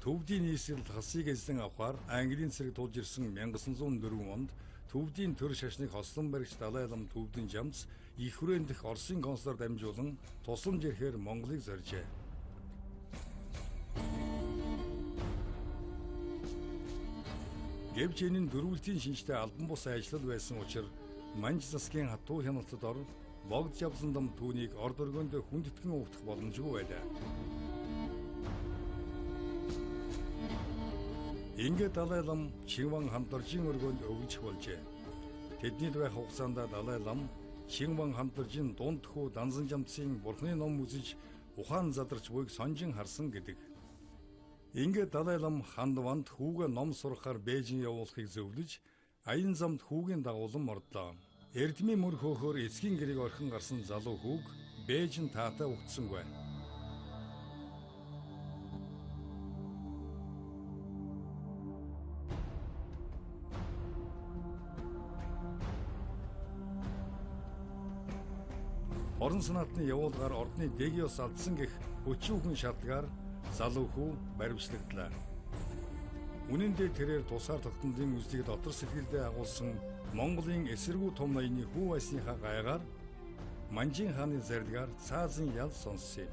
Төвдийн нийслэл хасыг эзлэн авахар Английн цэрэг тулж ирсэн 1904 онд Төвдийн төр шашныг хослон баригч Далай лам Төвдөн жамц их хүрээнд дэх Оросын консулаар дамжуулан тусламж ирэхээр Монголыг зорьжээ. Гэвч энэ нь дөрвөлтийн шинжтэй албан бус ажиллал байсан учраас Манж засгийн хатуу хяналтад ор Богд Жавсандам түүнийг орд өргөөнд хүндэтгэн угтах боломжгүй байлаа. Ингээд Далай лам Чинван Хандоржийн өргөөнд өвлжих болжээ. Тэдний байх хугацаанд Далай лам Чинван Хандоржийн дунд хүү Данзан жамцын бурхны ном үзэж ухаан задарч буйг сонжин харсан гэдэг. Ингээд Далай лам Хандванд хүүгээ ном сургахаар Бээжин явуулахыг зөвлөж аян замд хүүгийн дагуулan мордлоо. Эрдмийн мөр хөөхөөр эцгийн гэрийг орхин гарсан залуу хүүг Бээжин таатай угтсангүй. Орон санаатны явуулгаар ордны дэгиос алдсан гэх өчүүхэн шатгаар залуу хүү баривчлагдлаа. Үнэн дээр тэрээр тусгаар тогтнолын үзлийг дотор сэтгэлдээ агуулсан Монголын эсэргүү том ноёны хүү байсныхаа гайгаар Манжин хааны зарилгаар цаазын ял сонссон юм.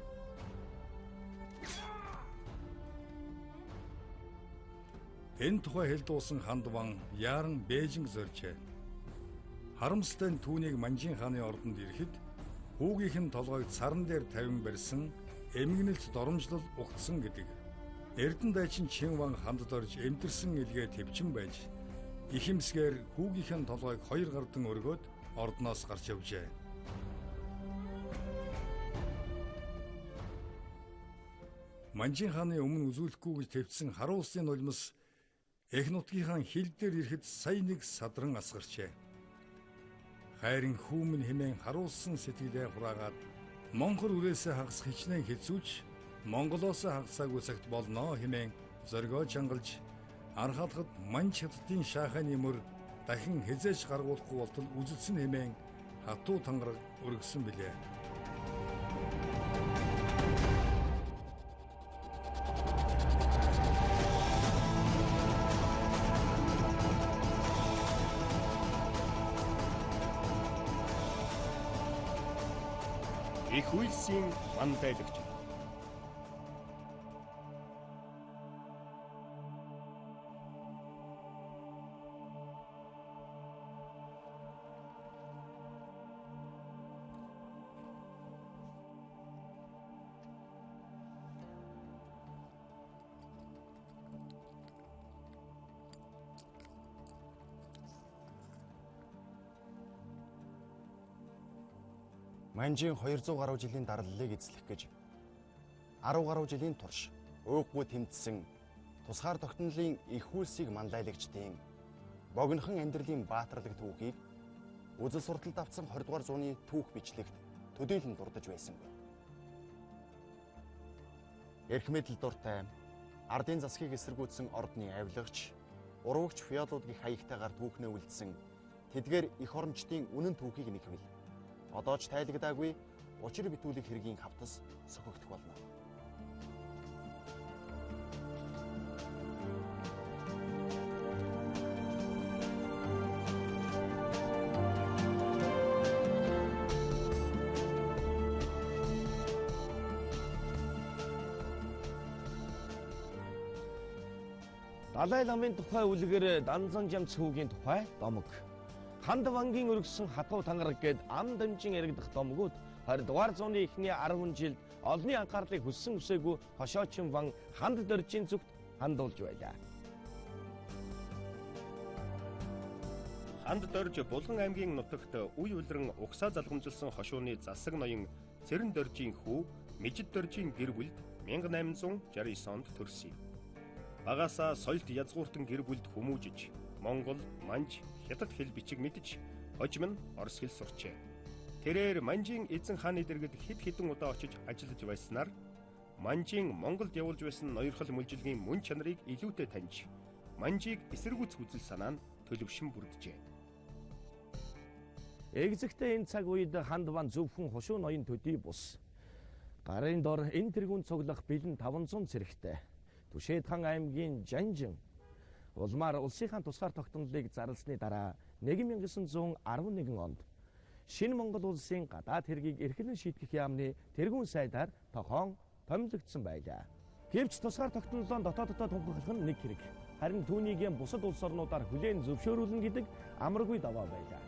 Энэ тухай хэл дуусан Хандван яаран Бээжинг зорьжээ. Харамсалтай нь түүнийг Манжин хааны ордонд ирэхэд хүүгийнх нь толгойг царан дээр тавин барьсан эмгэнэлт доромжлол угтсан гэдэг. Эрдэнэ дайчин Чинван хандд орж эмдэрсэн илгээ төвчин байж ихэмсгээр хүүгийнх нь толгойг хоёр гардан өргөөд ордноос гарч явжээ. Манжин хааны өмнө үзүүлэхгүй гэж твцсэн харуу улсын нулимс эх нутгийнхаа хил дээр ирэхэд сая нэг садран асгарчээ. Хайрын хүүмэн хэмээн харуулсан сэтгэлээ хураагаад Монхор үрээсээ хагас хичнээн хэцүүч Монголоос хагасаагүй цагт болно хэмээн зоригоо чангалж архалахад Манж хятадын шааханы мөр дахин хэзээч гаргуулахгүй болтол үзэлсэн хэмээн хатуу тангараг өргөсөн билээ. Их үйлсийн мандайлагч. Манжийн 200 гаруй жилийн дарлалыг эзлэх гэж 10 гаруй жилийн турш ууггүй тэмцсэн тусгаар тогтнолын их үйлсийг манлайлагчдын богинохон амьдралын баатарлаг түүхийг үзэл сурталд авсан 20 дугаар зууны түүх бичлэгт төдийлөн дурдж байсангүй. Эрх мэдэл дуртай ардын засгийг эсэргүүцсэн ордны авилгач, урвагч феодууд гих хаягтайгаар түүхнээ үлдсэн тэдгээр эх орончдын үнэн түүхийг нэгвэл одоо ч тайлагдаагүй учир битүүлэг хэргийн хавтас сөхөгдөх болно. Далай ламын тухай үлгэр Данзан жамц хүүгийн тухай домог. Хандвангийн өргөсөн хатуу тангараг гээд ам дамжин яригдах домгууд 20 дугаар зууны эхний 10 жилд олонний анхаарлыг хүссэн үсээгүй хошоочин ван Ханд доржийн зүгт хандуулж байлаа. Ханд дорж Булган аймгийн нутагт үе улиран угсаа залгамжилсан хошууны засаг ноён Цэрэн доржийн хүү Мижид доржийн гэр бүлд 1869 онд төрсөн юм. Багасаа соёлт язгууртан гэр бүлд хүмүүжиж Монгол, Манж, Хятад хэл бичиг мэдж, хожим нь орос хэл сурчээ. Тэрээр Манжийн эзэн хааны дэргэд хэд хэдэн удаа очиж ажиллаж байснаар Манжийн Монголд явуулж байсан ноёрхол мөлжилгийн мөн чанарыг илүүтэй таньж, Манжийг эсэргүүцэх үзэл санаа нь төлөвшин бүрджээ. Эгзэгтэй энэ цаг үед Хандван зөвхөн хошуу ноён төдий бус. Гарын дор энэ тэргүүн цуглах бэлэн 500 цэрэгтэй. Түшээд хан аймгийн Жанжин улмаар улсынхаа тусгаар тогтнолыг зарласны дараа 1911 онд Шинэ Монгол улсын гадаад хэргийг эрхлэн шийтгэх яамны тэргүүн сайдаар тохоон томилогдсон байлаа. Гэвч тусгаар тогтнолоо дотооддоо тунхаглах нь нэг хэрэг. Харин түүнийг бусад улс орнуудаар хүлээн зөвшөөрүүлнэ гэдэг амаргүй даваа байлаа.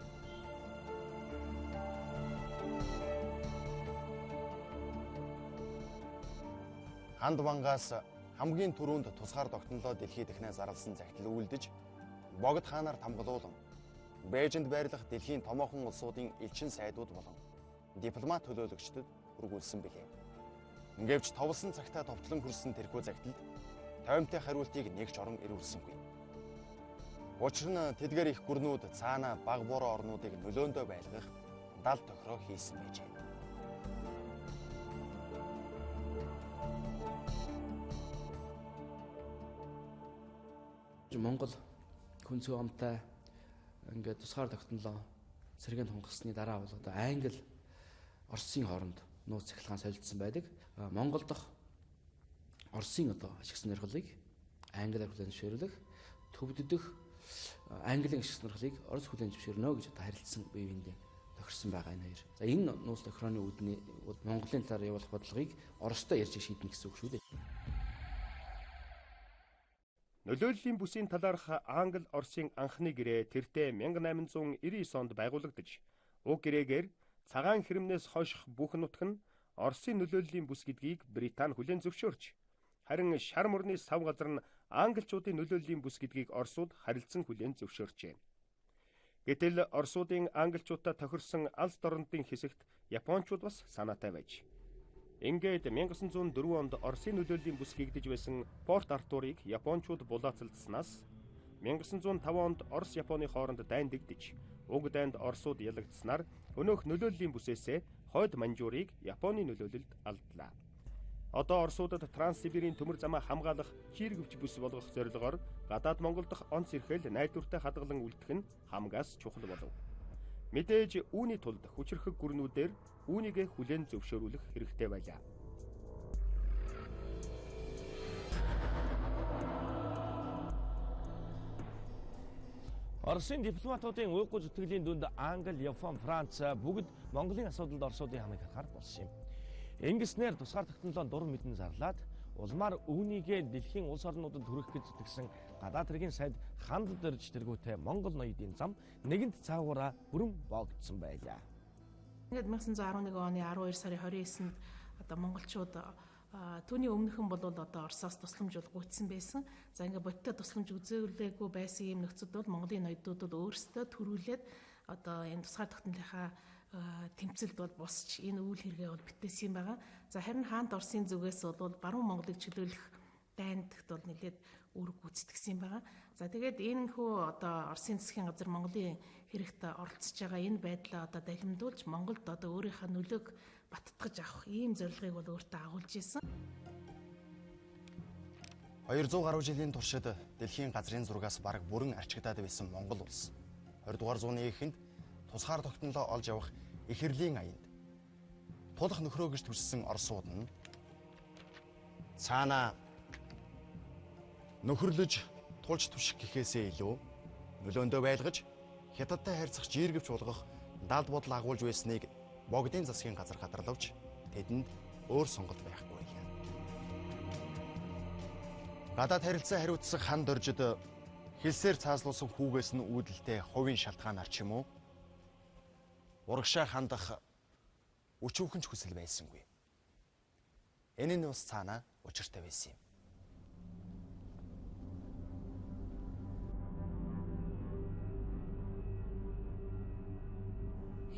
Ханд Вангаас хамгийн түрүүнд тусгаар тогтнолоо дэлхийд дахнаа зарласан захидал үйлдэж Богд хаанаар тамгалуулан Бээжинд байрлах дэлхийн томоохон улсуудын элчин сайдууд болон дипломат төлөөлөгчдөд хүргүүлсэн билээ. Гэвч товлсон цагтаа товтлон хүрсэн тэрхүү захидалд тоймтой хариултыг нэг ч орон ирүүлсэнгүй. Учир нь тэдгээр их гүрнүүд цаана баг бороо орнуудыг нөлөөндөө байлгах дал тохироо хийсэн байжээ. Монгол хүнсүү омтой ингээд тусгаар тогтнолоо сэргээн тунхагласны дараа бол одоо Англи Оросын хооронд нууц цахилгаан солилцсон байдаг. Монгол дахь Оросын одоо ашиг сонирхлыг Англиар хүлээн зөвшөөрлөх, төвд дэх Английн ашиг сонирхлыг Орос хүлээн зөвшөөрнө гэж одоо харилцсан бие биендээ тохирсон байгаа энэ хоёр. За энэ нууц тохирооны үүдний Монголын талаар явуулах бодлогыг Оростой ярьж шийднэ гэсэн үг шүү дээ. Нөлөөллийн бүсийн талаарх Англи Оросын анхны гэрээ тэртээ 1899 онд байгуулагдаж, уг гэрээгээр цагаан хэрмнээс хойших бүх нутаг нь Оросын нөлөөллийн бүс гэдгийг Британи хүлээн зөвшөөрч, харин шар мөрний сав газар нь англичуудын нөлөөллийн бүс гэдгийг Оросууд харилцан хүлээн зөвшөөрчээ. Гэтэл Оросуудын англичуудтай тохирсон алс дорнодын хэсэгт Япончууд бас санаатай байж. Ингээд 1904 онд Оросын нөлөөллийн бүс гэгдэж байсан Порт Артурыг Япончууд булаацалдсанаас 1905 онд Орос Японы хооронд дайн дэгдэж, уг дайнд Оросууд ялагдсанаар өнөөх нөлөөллийн бүсээсээ хойд Маньчжурыг Японы нөлөөлөлд алдлаа. Одоо Оросуудад Транссибирийн төмөр замаа хамгаалах чиргэвч бүс болгох зорилгоор гадаад Монгол дахь онц эрхэл найдвартай хадгалан үлдэх нь хамгаас чухал болов. Мэдээж үүний тулд хүчирхэг гүрнүүдээр үүнийгээ хүлээн зөвшөөрүүлэх хэрэгтэй байлаа. Оросын дипломатуудын ууггүй зүтгэлийн дүнд Англи, Япон, Франц бүгд Монголын асуудалд Оросуудын хамыг харахаар болсон юм. Ингэснээр тусгаар тогтнолоо дур мэдэн зарлаад улмаар үүнийгээ дэлхийн улс орнуудад хүргэх гэж зүтгэсэн гадаад хэргийн сайд ханд дөрж тэргүүтэй Монгол ноёдын зам нэгэнт цаагаараа бүрэн боогдсон байлаа. Ингээд 1911 оны 12 сарын 29-нд одоо монголчууд түүний өмнөхөн бол одоо Оросоос тусламж бол гүйцсэн байсан. За ингээд бодиттой тусламж үзүүлээгүй байсан ийм нөхцөлд бол Монголын ноёдууд бол өөрсдөө төрүүлээд одоо энэ тусгаар тогтнолынхаа тэмцэлд бол босч энэ үйл хэрэгээ бол бүтээсэн юм байгаа. За харин хаант Оросын зүгээс бол баруун Монголыг чөлөөлөх дайнд бол нэлээд үүрэг гүйцэтгэсэн юм байгаа. За тэгээд энэ хүү одоо Оросын засгийн газар Монголын хэрэгт оролцож байгаа энэ байдлаа одоо далимдуулж Монголд одоо өөрийнхөө нөлөөг баттгаж авах ийм зорилгыг бол өөртөө агуулж исэн. 200 гаруй жилийн туршид дэлхийн газрын зургаас бараг бүрэн арчигдаад байсан Монгол улс 20 дугаар зууны эхэнд тусгаар тогтнолоо олж авах ихэрлийн аянд тулах нөхрөө гэж төссөн Оросууд нь цаана нөхөрлөж тулж түших гэхээсээ илүү нөлөөндөө байлгаж Хятадтай харьцах жиргэвч болгох далд бодол агуулж байсныг Богдын засгийн газар гадарлавч тэдэнд өөр сонголт байхгүй байлаа. Гадаад харилцаа хариуцсан хан доржид хэлсээр цааслуулсан хүүгээс нь үүдэлтэй хувийн шалтгаанаар ч юм уу урагшаа хандах өчүүхэн ч хүсэл байсангүй. Энэ нь бас цаанаа учиртай байсан юм.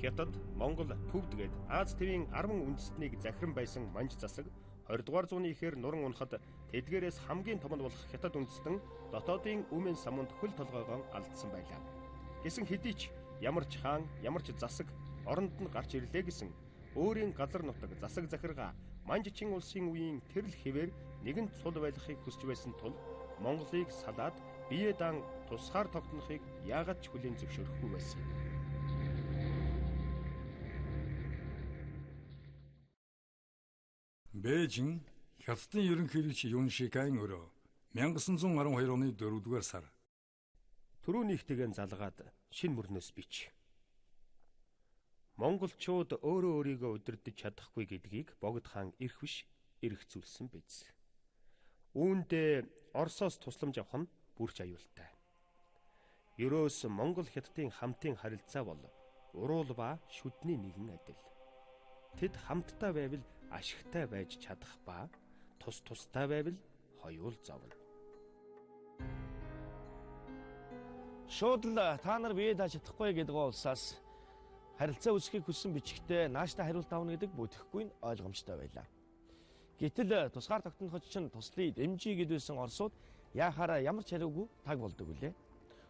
Хятад, Монгол, Төвд гээд Аз тивийн 10 үндэстнийг захиран байсан манж засаг 20 дугаар зууны ихээр нуран унахад тэдгээрээс хамгийн том нь болох Хятад үндэстэн дотоодын өмнө самунд хөл толгойгоо алдсан байлаа. Гэсэн хэдий ч ямар ч хаан, ямар ч засаг оронд нь гарч ирлээ гэсэн өөрийн газар нутаг засаг захиргаа Манжичин улсын үеийн тэрл хэвээр нэгэнт цул байлгахыг хүсэж байсан тул Монголыг салаад бие даан тусгаар тогтнохыг яагаад ч хүлээн зөвшөөрөхгүй байсан юм. Бээжин Хятадын ерөнхийлөгч Юн Шикайн өрөө 1912 оны 4-р сар. Төрөөнийхтэйгэн залгаад шин мөрнөөс бич. Монголчууд өөрөө өөрийгөө удирдах чадахгүй гэдгийг Богд хаан эрх биш эргцүүлсэн биз. Үүндээ Оросоос тусламж авах нь бүрч аюултай. Ерөөс Монгол хятадын хамтын харилцаа бол уруул ба шүдний нэгэн адил. Тэд хамтдаа байвал ашигтай байж чадах ба тус тустай байвал хоёул зовно. Шууд л та нар бие дааж чадахгүй гэдэг улсаас харилцаа үүсгэхийг хүссэн бичгтээ нааштай хариулт авна гэдэг бүтэхгүй нь ойлгомжтой байлаа. Гэтэл тусгаар тогтноход чинь туслая дэмжий гэдвэсэн Оросууд яахаараа ямар ч хариугүй таг болдог үлээ.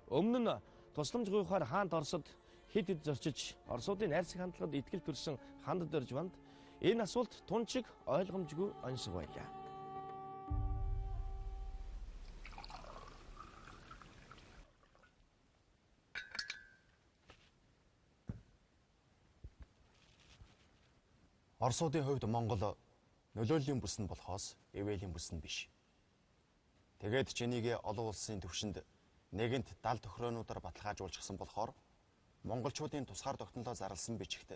Өмнө нь тусламж гуйхаар хаант Оросод хэд хэд зорчиж Оросуудын найрсаг хандлагад итгэл төрсөн Ханд Доржванд энэ асуулт тун чиг ойлгомжгүй оньсог байлаа. Оросуудын хувьд Монгол нөлөөллийн бүс нь болохоос эвэлийн бүс нь биш. Тэгээд ч энийг олон улсын түвшинд нэгэнт дал тохироонуудаар баталгаажуулчихсан болохоор монголчуудын тусгаар тогтнолоо зарласан бичигт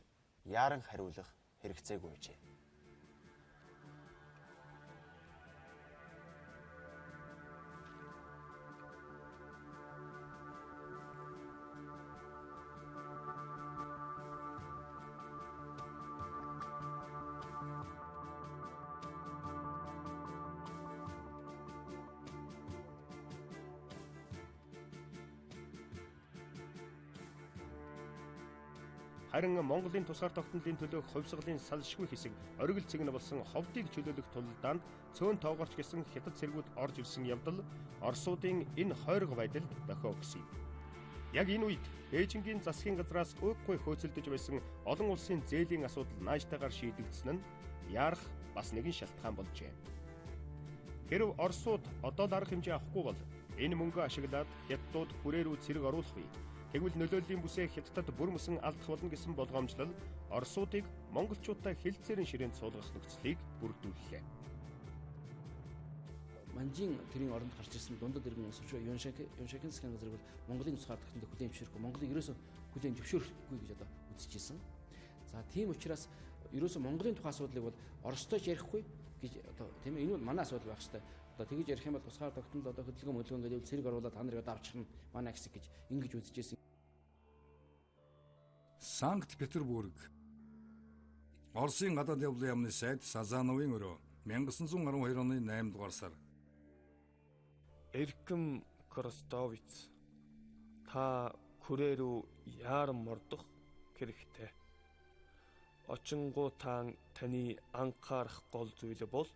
яаран хариулах хэрэгцээгүй байжээ. Харин Монголын тусгаар тогтнолын төлөөх хувьсгалын салшгүй хэсэг оргил цэг нь болсон ховдыг чөлөөлөх тулалдаанд цөөн тоогоорч гэсэн хятад цэргүүд орж ирсэн явдал Оросуудын энэ хойрог байдалд дохио өгсөн юм. Яг энэ үед Бээжингийн засгийн газраас өөхгүй хөөцөлдөж байсан олон улсын зээлийн асуудал нааштайгаар шийдэгдсэн нь яарах бас нэгэн шалтгаан болжээ. Хэрв Оросууд одоо л арга хэмжээ авахгүй бол энэ мөнгөө ашиглаад хятадууд хүрээ рүү цэрэг оруулах бий. Тэгвэл нөлөөллийн бүсээ хятадд бүр мөсөн алдах болно гэсэн болгоомжлол Оросуудыг монголчуудтай хилцээрэн ширээнд суулгах нөхцөлийг бүрдүүллээ. Манжийн тэрийн оронд гарч ирсэн дундад иргэн улс Юншакийн засгийн газрыг бол Монголын тусгаар тогтнолыг хүлээн зөвшөөрөхгүй, Монголыг ерөөсөө хүлээн зөвшөөрөхгүй гэж одоо үзэж ирсэн. За тийм учраас ерөөсөө Монголын тухай асуудлыг бол Оростой ч ярихгүй гэж одоо тийм ээ, энэ бол манай асуудал байх ёстой. Одоо тэгж ярих юм бол тусгаар тогтнол одоо хөдөлгөөн гэдэг цэрэг оруулаад та нарыг одоо авчихна манай хэсэг гэж ингэж үзэж ирсэн. Санкт Петербург. Оросын гадаад явдлын яамны сайд Сазановын өрөө 1912 оны 8 дугаар сар. Эркэм Кростовиц, та хүрээ рүү яаран мордох хэрэгтэй. Очингуутаан таны анхаарах гол зүйл бол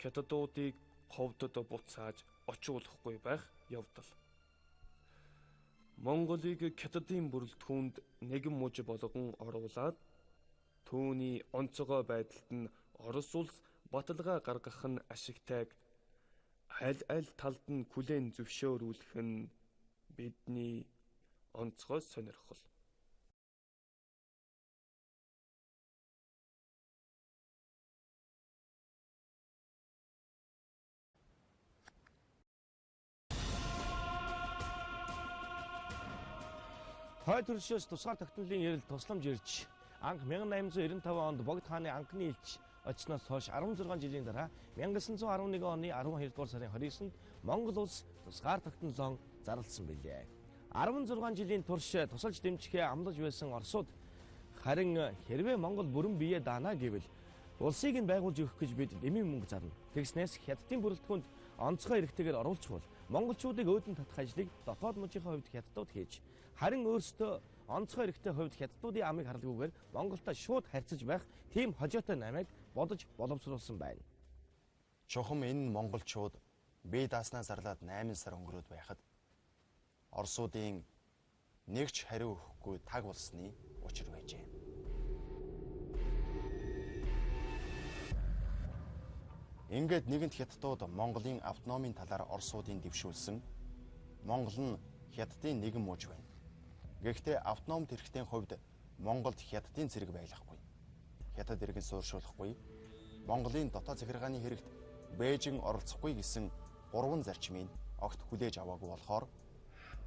хятадуудыг ховдод буцааж очуулахгүй байх явдал. Монголыг хятадын бүрэлдэхүүнд нэгэн муж болгон оруулаад түүний онцгой байдалд нь Орос улс баталгаа гаргах нь ашигтайг аль аль талд нь хүлээн зөвшөөрүүлэх нь бидний онцгой сонирхол. Хойд хөршөөс тусгаар тогтнолын эрэл тусламж ирж анх 1895 онд Богд хааны анхны элч очсноос хойш 16 жилийн дараа 1911 оны 12 дугаар сарын 29-нд Монгол улс тусгаар тогтнолоо зарласан билээ. 16 жилийн турш тусалж дэмжихээ амлаж байсан Оросууд харин хэрвээ Монгол бүрэн бие даана гэвэл улсыг нь байгуулж өгөх гэж бид дэмий мөнгө зарна. Тэгснээс хятадын бүрэлдэхүүнд онцгой эрхтэйгээр оруулчихвал монголчуудыг өөдөн татах ажлыг дотоод мужийнхаа хувьд хятадууд хийж, харин өөрсдөө онцгой эрхтэй хувьд хятадуудын амыг харалгүйгээр Монголтой шууд харьцаж байх тийм хожоотой намайг бодож боловсруулсан байна. Чухам энэ монголчууд бие дааснаа зарлаад 8 сар өнгөрөөд байхад Оросуудын нэг ч хариу өгөхгүй таг болсны учир байжээ. Ингээд нэгэнт хятадууд Монголын автономийн талаар Оросуудын дэвшүүлсэн Монгол нь хятадын нэгэн муж байна. Гэхдээ автоном тэрхтийн хувьд Монголд хятадын цэрэг байлахгүй. Хятад иргэн сууршуулахгүй. Монголын дотоод захиргааны хэрэгт Бээжин оролцохгүй гэсэн 3 зарчмыг огт хүлээж аваагүй болохоор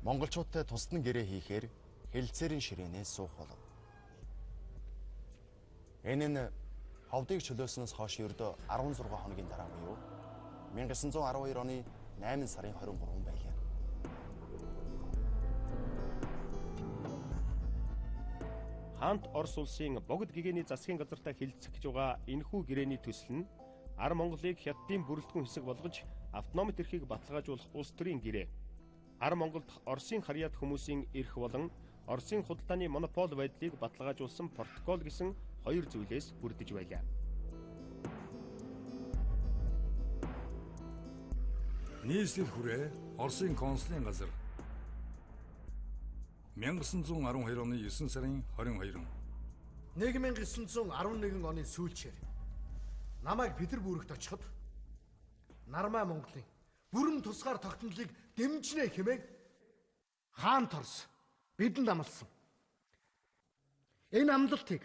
монголчуудтай тусдан гэрээ хийхээр хэлэлцээрийн ширээнээ суух болов. Энэ нь ховдыг чөлөөснөөс хойш ердөө 16 хоногийн дараа буюу 1912 оны 8 сарын 23 байлаа. Хаант Орос улсын богд гэгээний засгийн газартай хэлэлцэх гэж байгаа энэхүү гэрээний төсөл нь Ар Монголыг Хятадын бүрэлдэхүүн хэсэг болгож автономит эрхийг баталгаажуулах улс төрийн гэрээ. Ар Монгол дахь Оросын харьяат хүмүүсийн эрх болон Оросын худалдааны монопол байдлыг баталгаажуулсан протокол гэсэн хоёр зүйлээс бүрдэж байлаа. Нийслэл хүрээ Оросын консулын газар 1912 оны 9 сарын 22. 1911 оны сүүлчээр намайг Петербургт очиход Нармаа Монголын бүрэн тусгаар тогтнолыг дэмжинэ хэмээн хаан Торс бидэнд амласан. Энэ амлалтыг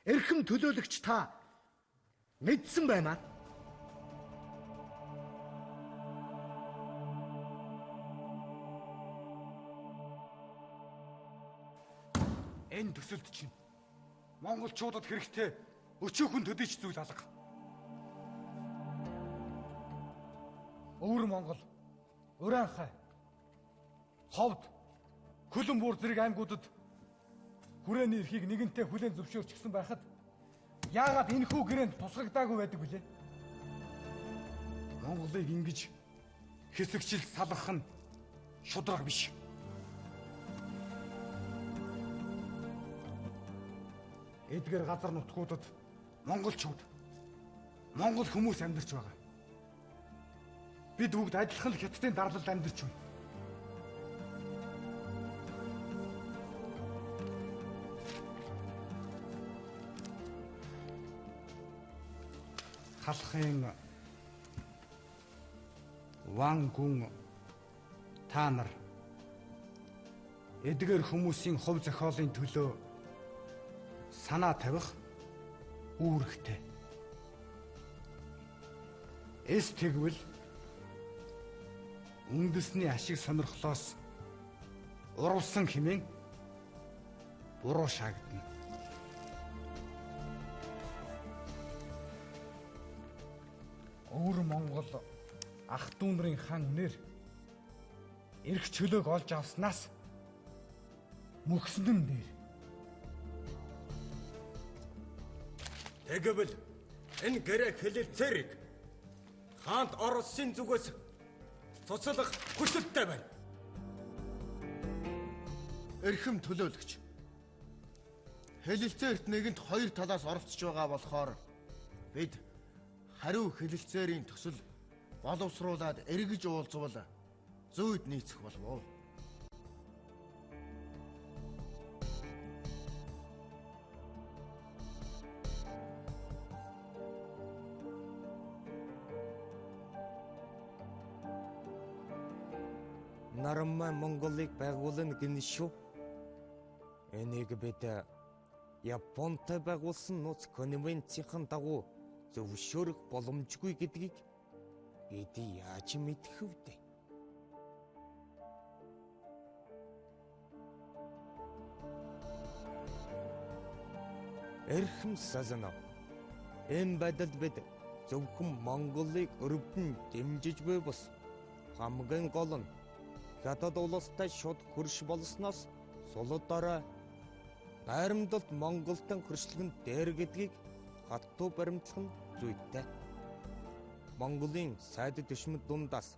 эрхэм төлөөлөгч та мэдсэн байна. Энэ төсөлд чинь монголчуудад хэрэгтэй өчүүхэн төдийч зүйл алга. Өвөр Монгол, Ураанхай, Ховд, Хөлөнбүр зэрэг аймагуудад хүрээний эрхийг нэгэнтээ хүлээн зөвшөөрчихсөн байхад яагаад энэхүү гэрээнд тусгагдаагүй байдаг вүлээ? Монголыг ингэж хэсэгчил салгах нь шударга биш. Эдгээр газар нутгуудад монголчууд, монгол хүмүүс амьдарч байгаа. Бид бүгд адилхан л Хятадын дарлалд амьдарч байна. Халахын ван гүн та нар эдгээр хүмүүсийн хувь зохиолын төлөө санаа тавих үүрэгтэй. Эс тэгвэл үндэсний ашиг сонирхлоос урвсан хэмээн буруу шаагдана. Өвөр Монгол ах дүү нарын хан нэр эрх чөлөөг олж авснаас мөхсөн нь дээр. Тэгвэл энэ гэрээ хэлэлцээрийг хаант Оросын зүгээс цуцлах хүсэлтэй байна. Эрхэм төлөөлөгч. Хэлэлцээрт нэгэнт хоёр талаас оролцож байгаа болохоор бид хариу хэлэлцээрийн төсөл боловсруулад эргэж уулзвал зүйд нийцэх болов уу? Нармаа Монголыг байгуулна гэнэ шүү. Энийг бид Японтой байгуулсан нууц конвенцийн дагуу зөвшөөрөх боломжгүй гэдгийг бид яаж мэдэх вэ? Эрхэм Сазанов, энэ байдалд бид зөвхөн Монголыг өрөвдөн дэмжиж буй бус хамгийн гол нь Хятад улстай шууд хөрш болсноос сулуудаараа найрамдалд Монголтон хөршлөгөн дээр гэдгийг хаттуу баримтлах нь зүйтэй. Монголын сайд төшмөд дундаас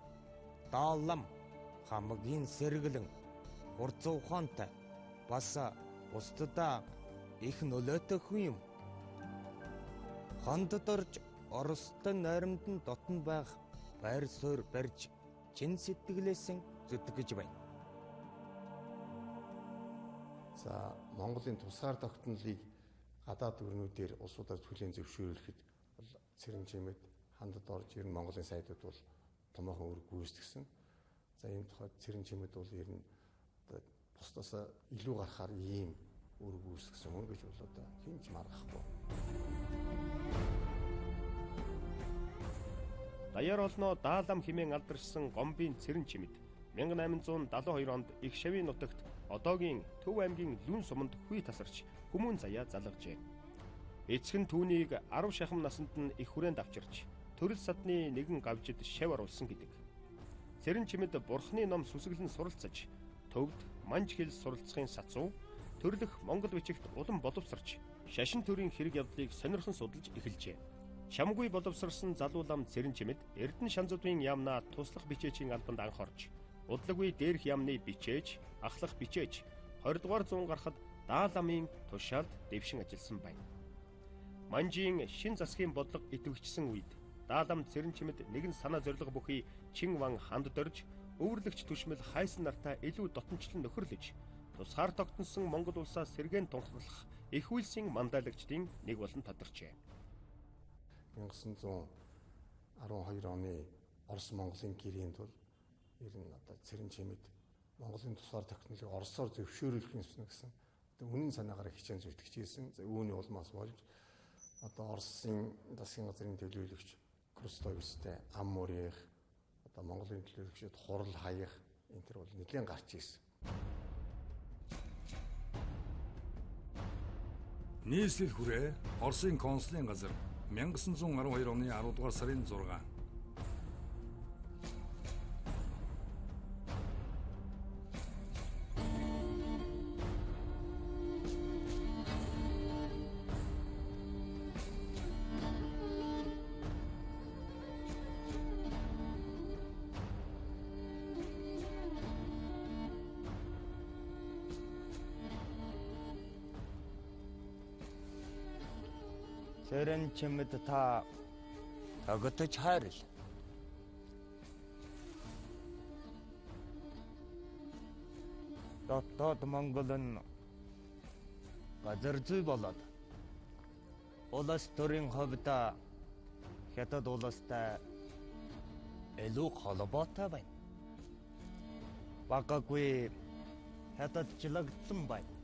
Даалам хамгийн сэргэлэн хурц ухаантай бас бусдадаа их нөлөөтэй хүн юм. Хандад орж Оростой найрамдан дотн байх байр суурь барьж чин сэтгэлээсэн зүтгэж байна. За Монголын тусгаар тогтнолыг гадаад өрнүүдээр улсуудаар хүлээн зөвшөөрүүлэхэд бол Цэрэн чимэд хандад орж ер нь Монголын сайдууд бол томоохон үүрэг гүйцэтгсэн. За энэ тухайд Цэрэн чимэд бол ер нь одоо бусдаас илүү гарахаар ийм үүрэг гүйцэтгсэн хүн гэж бол одоо хэн ч маргахгүй. Даяар олноо Даалам хэмээн алдаршсан Гомбын Цэрэн чимэд 1872 онд их шавийн нутагт одоогийн Төв аймгийн Лүн суманд хүй тасарч хүмүүн заяа залгажээ. Эцэг нь түүнийг 10 шахам насанд нь их хүрээнд авчирч төрөл садны нэгэн гавжид шав оруулсан гэдэг. Цэрэн чимэд бурхны ном сүсэглэн суралцаж төвд манж хэл суралцахын сацуу төрлөх монгол бичигт улам боловсрч шашин төрийн хэрэг явдлыг сонирхон судалж эхэлжээ. Чамгүй боловсрсон залуу лам Цэрэн чимэд Эрдэнэ Шанзуудын яамнаа туслах бичээчийн албанд анх орж удалгүй дээрх яамны бичээч, ахлах бичээч 20 дугаар зуун гарахад Даал ламын тушаалд дэвшин ажилласан байна. Манжийн шин засгийн бодлого идэвхжсэн үед Даалам Цэрэн чимэд нэгэн санаа зорилго бүхий Чин ван ханд дорж өвөрлөгч түшмэл хайсан нартаа илүү дотнчлон нөхөрлөж тусгаар тогтносон Монгол улсаа сэргээн тунхаглах их үйлсийн мандаалагчдын нэг болон тодорчээ. 1912 оны Орос Монголын гэрээнд бол ер нь одоо Цэрэн чимэд Монголын тусгаар тогтнолыг Оросоор зөвшөөрүүлэх юмсан гэсэн одоо үнэн санаагаар хичээн зүтгэж ирсэн. За үүний улмаас болж одоо Оросын засгийн газрын төлөөлөгч Крустовичтэй ам мөрөх одоо Монголын төлөөлөгчд хурал хаях энэ төр бол нэлээд гарч ирсэн. Нийслэл хүрээ Оросын консулын газар 1912 оны 10 дугаар сарын 6. Цэрэн чимэд та тогтож хайрл. Дотоод Монгол нь газар зүй болоод улс төрийн хувьд Хятад улстай илүү холбоотой байна. Багагүй хятадчлагдсан байна.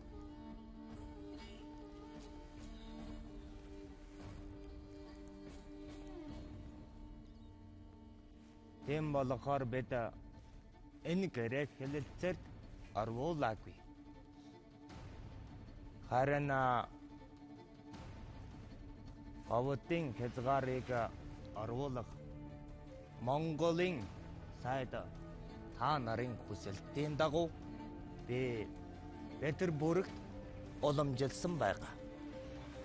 Тийм болохоор бид энэ гэрээ хэлэлцээрт оруулаагүй. Харин овдын хязгаарыг оруулах Монголын сайд та нарын хүсэлтийн дагуу би Петербургт уламжилсан байгаа.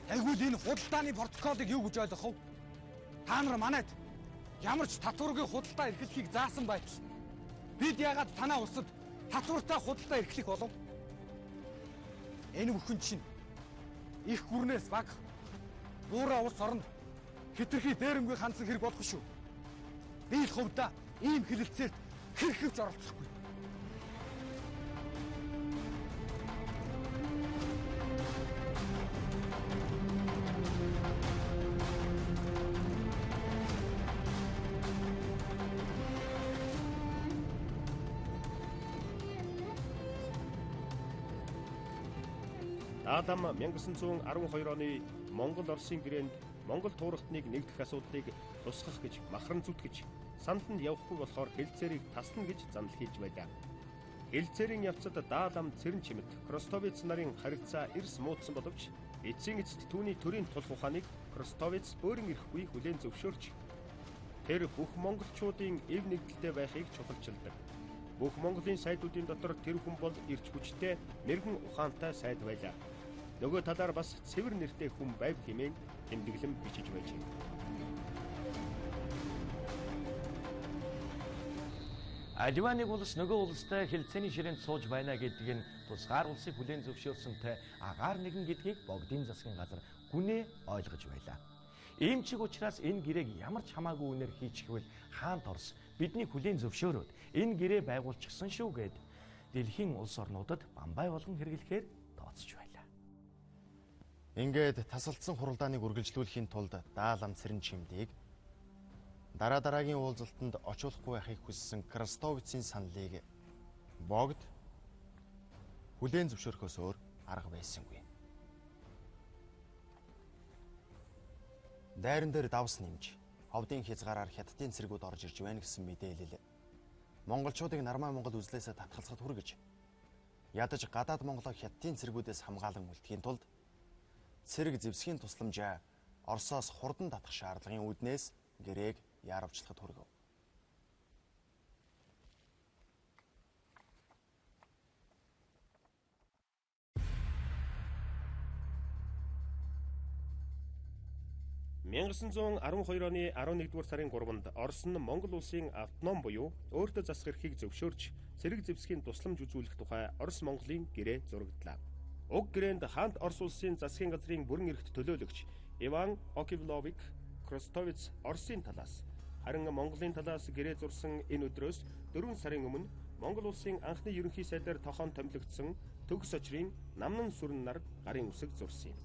Тэгвэл энэ худалдааны протоколыг юу гэж ойлгох вэ? Та нар манайд ямар ч татваргүй худалдаа эрхлэхийг заасан байтал бид яагаад танаа улсад татвартай худалдаа эрхлэх болов? Энэ бүхэн чинь их гүрнээс баг буураа улс оронд хэтэрхий дээрэмгүй хандсан хэрэг болох шүү. Би л хувьдаа ийм хэлэлцээрт хэрхэвч оролцохгүй. Даалам 1912 оны Монгол Оросын гэрээнд Монгол туурахтныг нэгдэх асуудлыг тусгах гэж махран зүтгэж санал нь явахгүй болохоор хэлцээрийг таслана гэж занал хийж байлаа. Хэлцээрийн явцад Даалам Цэрэн чимэд Кростовиц нарын харилцаа эрс муудсан боловч эцсийн эцэст түүний төрийн тулах ухааныг Кростовиц өөрийн эрхгүй хүлээн зөвшөөрч тэр бүх монголчуудын эв нэгдэлтэй байхыг чухалчилдаг. Бүх Монголын сайдуудын дотор тэр хүн бол эрч хүчтэй, мэрэгэн ухаантай сайд байлаа. Нөгөө талаар бас цэвэр нэртэй хүн байв хэмээн тэмдэглэн бичиж байжээ. Аливаа нэг улс нөгөө улстай хэлцээний ширээнд сууж байна гэдэг нь тусгаар улсыг хүлээн зөвшөөрсөнтэй агаар нэгэн гэдгийг богдын засгийн газар гүнээ ойлгож байлаа. Ийм чиг учраас энэ гэрээг ямар ч хамаагүй үнээр хийчихвэл хаант Орос бидний хүлээн зөвшөөрөөд энэ гэрээ байгуулчихсан шүү гэд дэлхийн улс орнуудад бамбай болгон хэрэглэхээр тооцож байлаа. Ингээд тасалдсан хуралдааныг үргэлжлүүлэхийн тулд Даалам Цэрэн чимдийг дараа дараагийн уулзалтанд очиулахгүй байхыг хүссэн Крастовицын саналыг богд хүлээн зөвшөөрөхөөс өөр арга байсангүй. Дайран дээр давс нэмж Ховдын хязгаараар хятадын цэргүүд орж ирж байна гэсэн мэдээлэл монголчуудыг Нармай Монгол үзлээсээ татгалзахад хүргэж ядаж гадаад Монголоо хятадын цэргүүдээс хамгаалан үлдэхийн тулд цэрэг зэвсгийн тусламжаа Оросоос хурдан татах шаардлагын үүднээс гэрээг яаравчлахад хүргэв. — 1912 оны 11-р сарын 3-нд Орос нь Монгол улсын автоном буюу өөртөө засах эрхийг зөвшөөрч цэрэг зэвсгийн тусламж үзүүлэх тухай Орос-Монголын гэрээ зурагдлаа. Уг гэрээнд хаант Орос улсын засгийн газрын бүрэн эрхт төлөөлөгч Иван Окивловик Кростовиц Оросын талаас, харин Монголын талаас гэрээ зурсан энэ өдрөөс 4 сарын өмнө Монгол улсын анхны ерөнхий сайдаар тохоон томилогдсон Төгс очрын Намнан сүрэн нар гарын үсэг зурсан юм.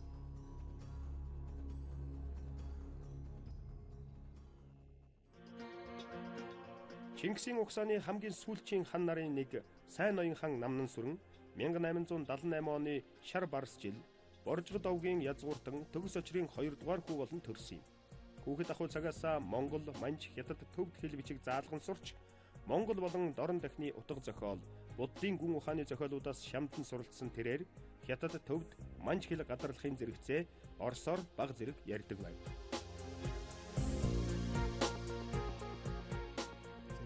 Чингисийн угсааны хамгийн сүүлчийн хан нарын нэг Сайн ноён хан Намнан сүрэн 1878 оны шар барс жил Боржгод овгийн язгууртан Төгс очрын 2 дугаар хүү болон төрсөн юм. Хүүхэд ахуй цагаасаа Монгол, Манж, Хятад, Төвд хэл бичиг заалган сурч Монгол болон Дорн дахны утга зохиол, Буддын гүн ухааны зохиолуудаас шамдан суралцсан тэрээр Хятад, Төвд, Манж хэл гадарлахын зэрэгцээ Оросоор баг зэрэг ярьдаг байв.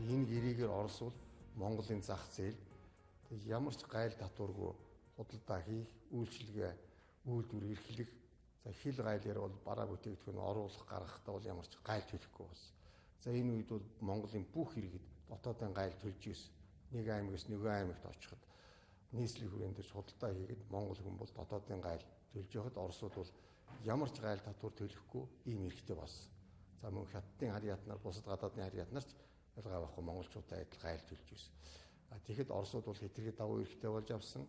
Энэ гэрээгээр Орос бол Монголын зах зээл ямар ч гайл татваргүй худалдаа хийх, үйлчилгээ, үйлдвэр эрхлэх, за хил гайлаар бол бараа бүтээгдэхүүн оруулах, гаргахдаа бол ямар ч гайл төлөхгүй болсон. За энэ үед бол Монголын бүх иргэд дотоодын гайл төлж ирсэн. Нэг аймагаас нөгөө аймагт очиход нийслэлийн хүрээнд дээр худалдаа хийгээд Монгол хүн бол дотоодын гайл төлж явахад Оросууд бол ямар ч гайл татвар төлөхгүй ийм эрхтэй болсон. За мөн Хятадын хар ятнаар, бусад гадаадын хар ятнаар ч ялгаа байхгүй монголчуудаа адил гайл төлж байсан. А тэгэхэд Оросууд бол хэтэрхий дагуу эрхтэй болж авсан.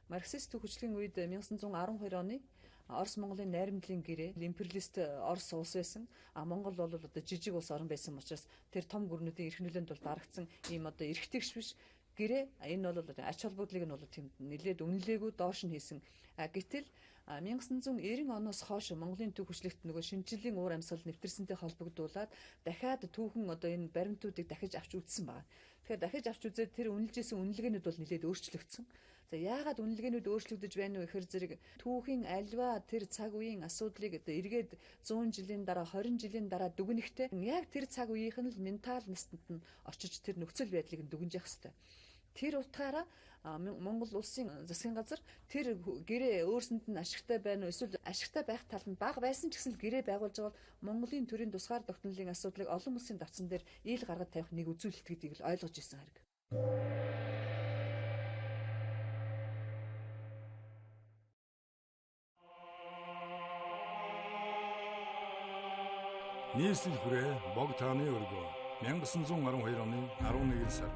Марксист хөгжлийн үед 1912 оны Орос Монголын найрамдлын гэрээ империалист Орос улс байсан. А Монгол бол одоо жижиг улс орн байсан учраас тэр том гүрнүүдийн эрх нөлөөнд бол дарагдсан ийм одоо эрхтгш биш гэрээ. Энэ бол ач холбогдлыг нь бол тийм нэлээд үнэлээгүй доош нь хийсэн. А гэтэл 1990 оноос хойш Монголын төв хүчлэгт нөгөө шинэчлэлийн уур амьсгал нэвтэрсэнтэй холбогдуулаад дахиад түүхэн одоо энэ баримтуудыг дахиж авч үзсэн байна. Тэгэхээр дахиж авч үзээд тэр үнэлж исэн үнэлгээнүүд бол нэлээд өөрчлөгдсөн. За яагаад үнэлгээнүүд өөрчлөгдөж байна вэ гэхээр зэрэг түүхийн альва тэр цаг үеийн асуудлыг одоо эргээд 100 жилийн дараа 20 жилийн дараа дүгнэхдээ яг тэр цаг үеийнх нь л ментал настанд нь очиж тэр нөхцөл байдлыг нь дүгнж явах хэрэгтэй. Тэр утгаараа Монгол улсын засгийн газар тэр гэрээ өөрсөнд нь ашигтай байна уу эсвэл ашигтай байх тал нь бага байсан ч гэсэн л гэрээ байгуулж байгаа бол Монголын төрийн тусгаар тогтнолын асуудлыг олон улсын давтсан дээр ил гаргад тавих нэг үзүүлэлт гэдгийг л ойлгож ирсэн хэрэг. Нийслэл хүрээ Богд хааны өргөө 1912 оны 11 сар.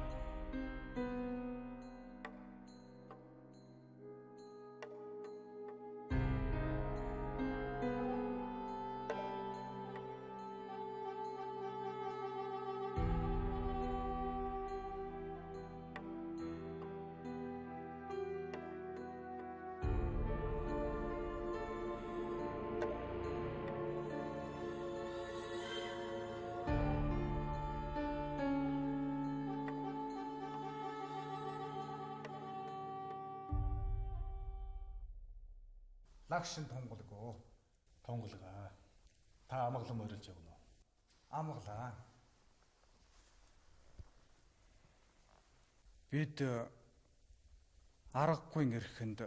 Лагшин тунгалгүй. Тунгалгаа. Та амгалан морилж явна уу? Амгалаа. Бид аргагүй эрхэнд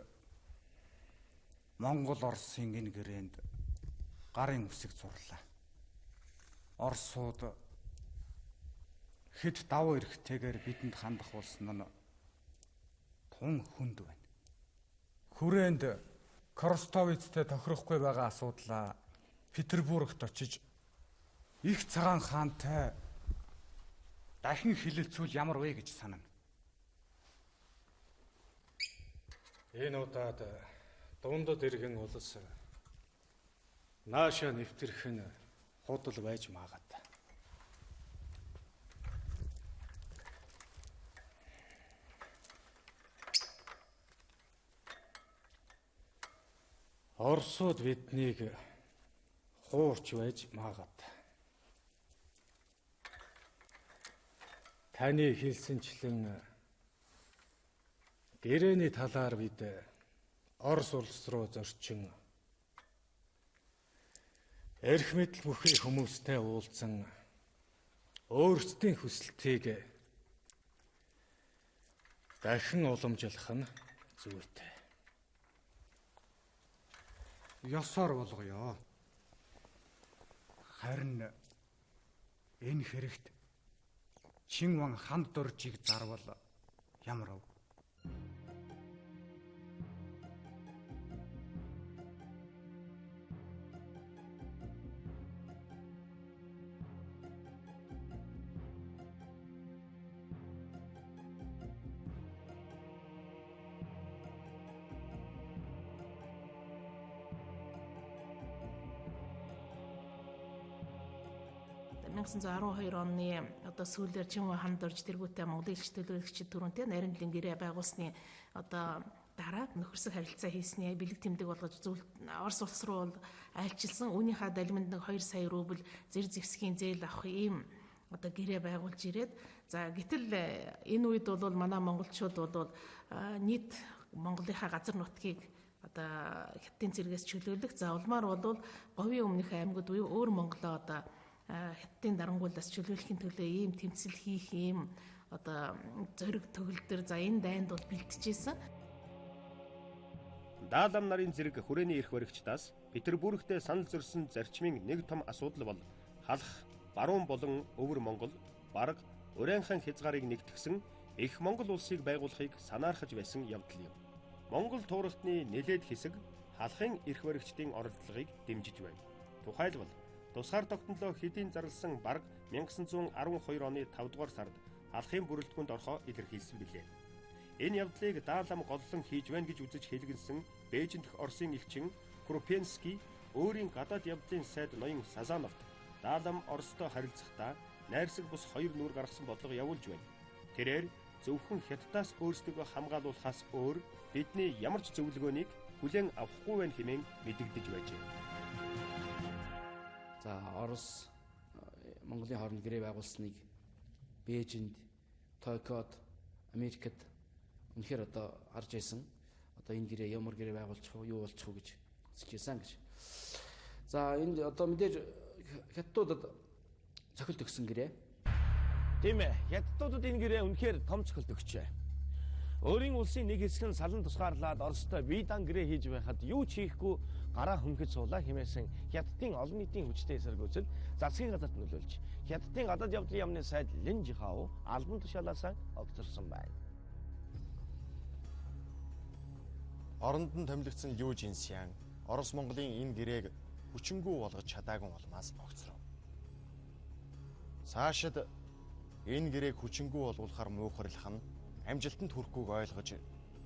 Монгол Оросын энэ гэрээнд гарын үсэг зурлаа. Оросууд хэд давуу эрхтэйгээр бидэнд хандах болсон нь тун хүнд байна. Хүрээнд Коростовицтэй тохирохгүй байгаа асуудлаа Петербургт очиж их цагаан хаантай дахин хилэлцүүл ямар вэ гэж санана. Энэ удаад дундад иргэн улс наашаа нэвтрэх нь худал байж магад. Оросууд биднийг хуурч байж магад. Таны хэлсэнчлэн гэрээний талаар бид Орос улс руу зорчин эрх мэдэл бүхий хүмүүстэй уулзан өөрсдийн хүсэлтийг дахин уламжлах нь зүйтэй. Ёсоор болгоё. Харин энэ хэрэгт Чинван ханд доржийг зарвал ямар вэ? «1912 оны одоо сүүлээр Чинван ханд орж тэргүүтээ Монголын элч төлөөлөгчид түрүүнтэй наримдлын гэрээ байгуулсны одоо дараа нөхөрсөг харилцаа хийсний бэлэг тэмдэг болгож зүйл Орос улс руу бол айлчилсан. Үүнийхээ далиманд нэг 2 сая рубль зэр зэвсгийн зээл авах ийм одоо гэрээ байгуулж ирээд, за гэтэл энэ үед бол манай монголчууд бол нийт Монголынхаа газар нутгийг одоо Хятадын цэргээс чөлөөлөх, за улмаар бол говийн өмнөх аймагуд буюу өөр Монголоо одоо Хятадын дарангуулаас чөлөөлөхийн төлөө ийм тэмцэл хийх ийм одоо зориг төгөлдөр за энэ дайнд бол бэлтжижсэн. Даалам нарын зэрэг хүрээний эрх баригчдаас Петербургтээ санал зорьсон зарчмын нэг том асуудал бол Халах, Баруун болон Өвөр Монгол, Бараг, Урайнхан хязгаарыг нэгтгэсэн их Монгол улсыг байгуулахыг санаархаж байсан явдал юм. Монгол тууралтны нэлээд хэсэг Халахын эрх баригчдын оролдлогыг дэмжиж байв. Тухайлбал тусгаар тогтнолоо хэдийн зарласан бараг 1912 оны 5 дугаар сард Халахын бүрэлдэхүүнд орохоо илэрхийлсэн билээ. Энэ явдлыг Даалам голлон хийж байна гэж үзэж хэлгэнсэн Бээжин дэх Оросын элчин Крупенский өөрийн гадаад явдлын сайд ноён Сазановт Даалам Оростой харилцахдаа найрсаг бус хоёр нүур гаргасан бодлого явуулж байна. Тэрээр зөвхөн Хятадаас өөрсдийгөө хамгаалуулахаас өөр бидний ямар ч зөвлөгөөнийг хүлээн авахгүй байна хэмээн мэдэгдэж байжээ. За Орос Монголын хооронд гэрээ байгуулсныг Бээжинд, Токиод, Америкт үнэхээр одоо харж байсан. Одоо энэ гэрээ ямар гэрээ байгуулчих вэ, юу болчих вэ гэж үзэж байсан гэж. За энэ одоо мэдээж Хятадуудад цохилт өгсөн гэрээ. Тийм ээ. Хятадуудад энэ гэрээ үнэхээр том цохилт өгчээ. Өөрийн улсын нэг хэсэг нь салан тусгаарлаад Оростой бие дан гэрээ хийж байхад юу ч хийхгүй гараа хөнгөж суулаа хэмээсэн Хятадын олон нийтийн хүчтэй эсэргүүцэл засгийн газарт нөлөөлж Хятадын гадаад явдлын яамны сайд Лин Жихао албан тушаалаасаа огцорсон байна. Оронд нь томилогдсон Лю Жинсян Орос Монголын энэ гэрээг хүчингү болгож чадаагүй улмаас огцров. Цаашид энэ гэрээг хүчингү болгуулахар муухарлах нь амжилтанд хүрэхгүйг ойлгож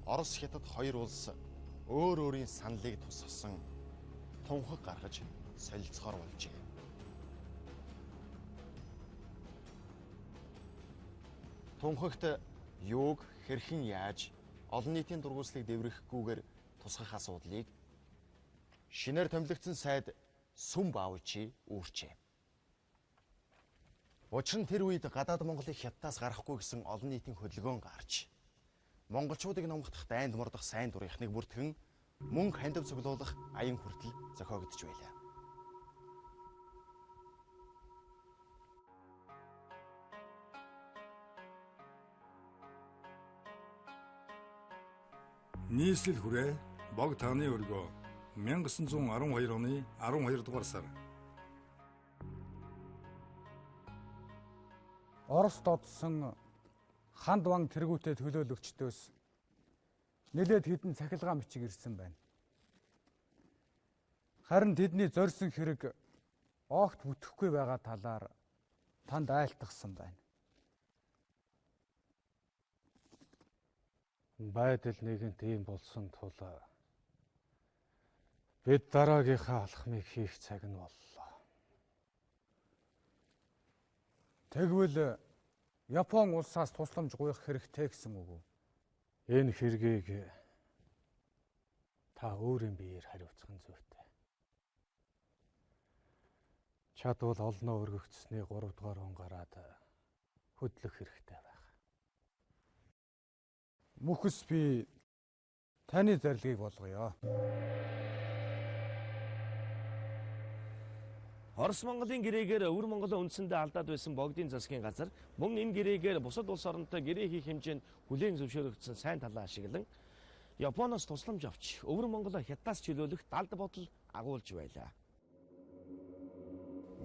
Орос Хятад хоёр улс өөр өөрийн саналыг тусгасан тунхаг гаргаж солилцохоор болжээ. Тунхагт юуг хэрхэн яаж олон нийтийн дургуйслыг дэврэхгүйгээр тусгах асуудлыг шинээр томилогдсон сайд Сүм Баавчи үүрчээ. Учир нь тэр үед гадаад Монголыг Хятадаас гаргахгүй гэсэн олон нийтийн хөдөлгөөн гарч монголчуудыг номгодох дайнд мордох сайн дурынхныг бүртгэн мөн хандив цуглуулах аян хүртэл зохиогдож байлаа. Нийслэл хүрээ Бог тааны өргөө 1912 оны 12 дугаар сар. Орос додсон ханд ван тэргүүтээ төлөөлөгчдөөс нэлээд хэдэн цахилгаан бичиг ирсэн байна. Харин тэдний зорьсон хэрэг огт бүтэхгүй байгаа талаар танд айлтгасан байна. Байдал нэгэнт ийм болсон тул бид дараагийнхаа алхмыг хийх цаг нь боллоо. Тэгвэл Япон улсаас тусламж гуйх хэрэгтэй гэсэн үг үү? Энэ хэргийг та өөрийн биеэр хариуцах нь зүйтэй. Чадвал олноо өргөгдсөний 3 дугаар он гараад хөдлөх хэрэгтэй байх. Мөхөс би таны зорилгыг болгоё. Орос Монголын гэрээгээр өвөр Монгол үндсэндээ алдаад байсан богдын засгийн газар мөн энэ гэрээгээр бусад улс оронтой гэрээ хийх хэмжээнд хүлээн зөвшөөрөгдсөн сайн талаа ашиглан Японоос тусламж авч өвөр Монголоо хятадаас чөлөөлөх далд бодол агуулж байлаа.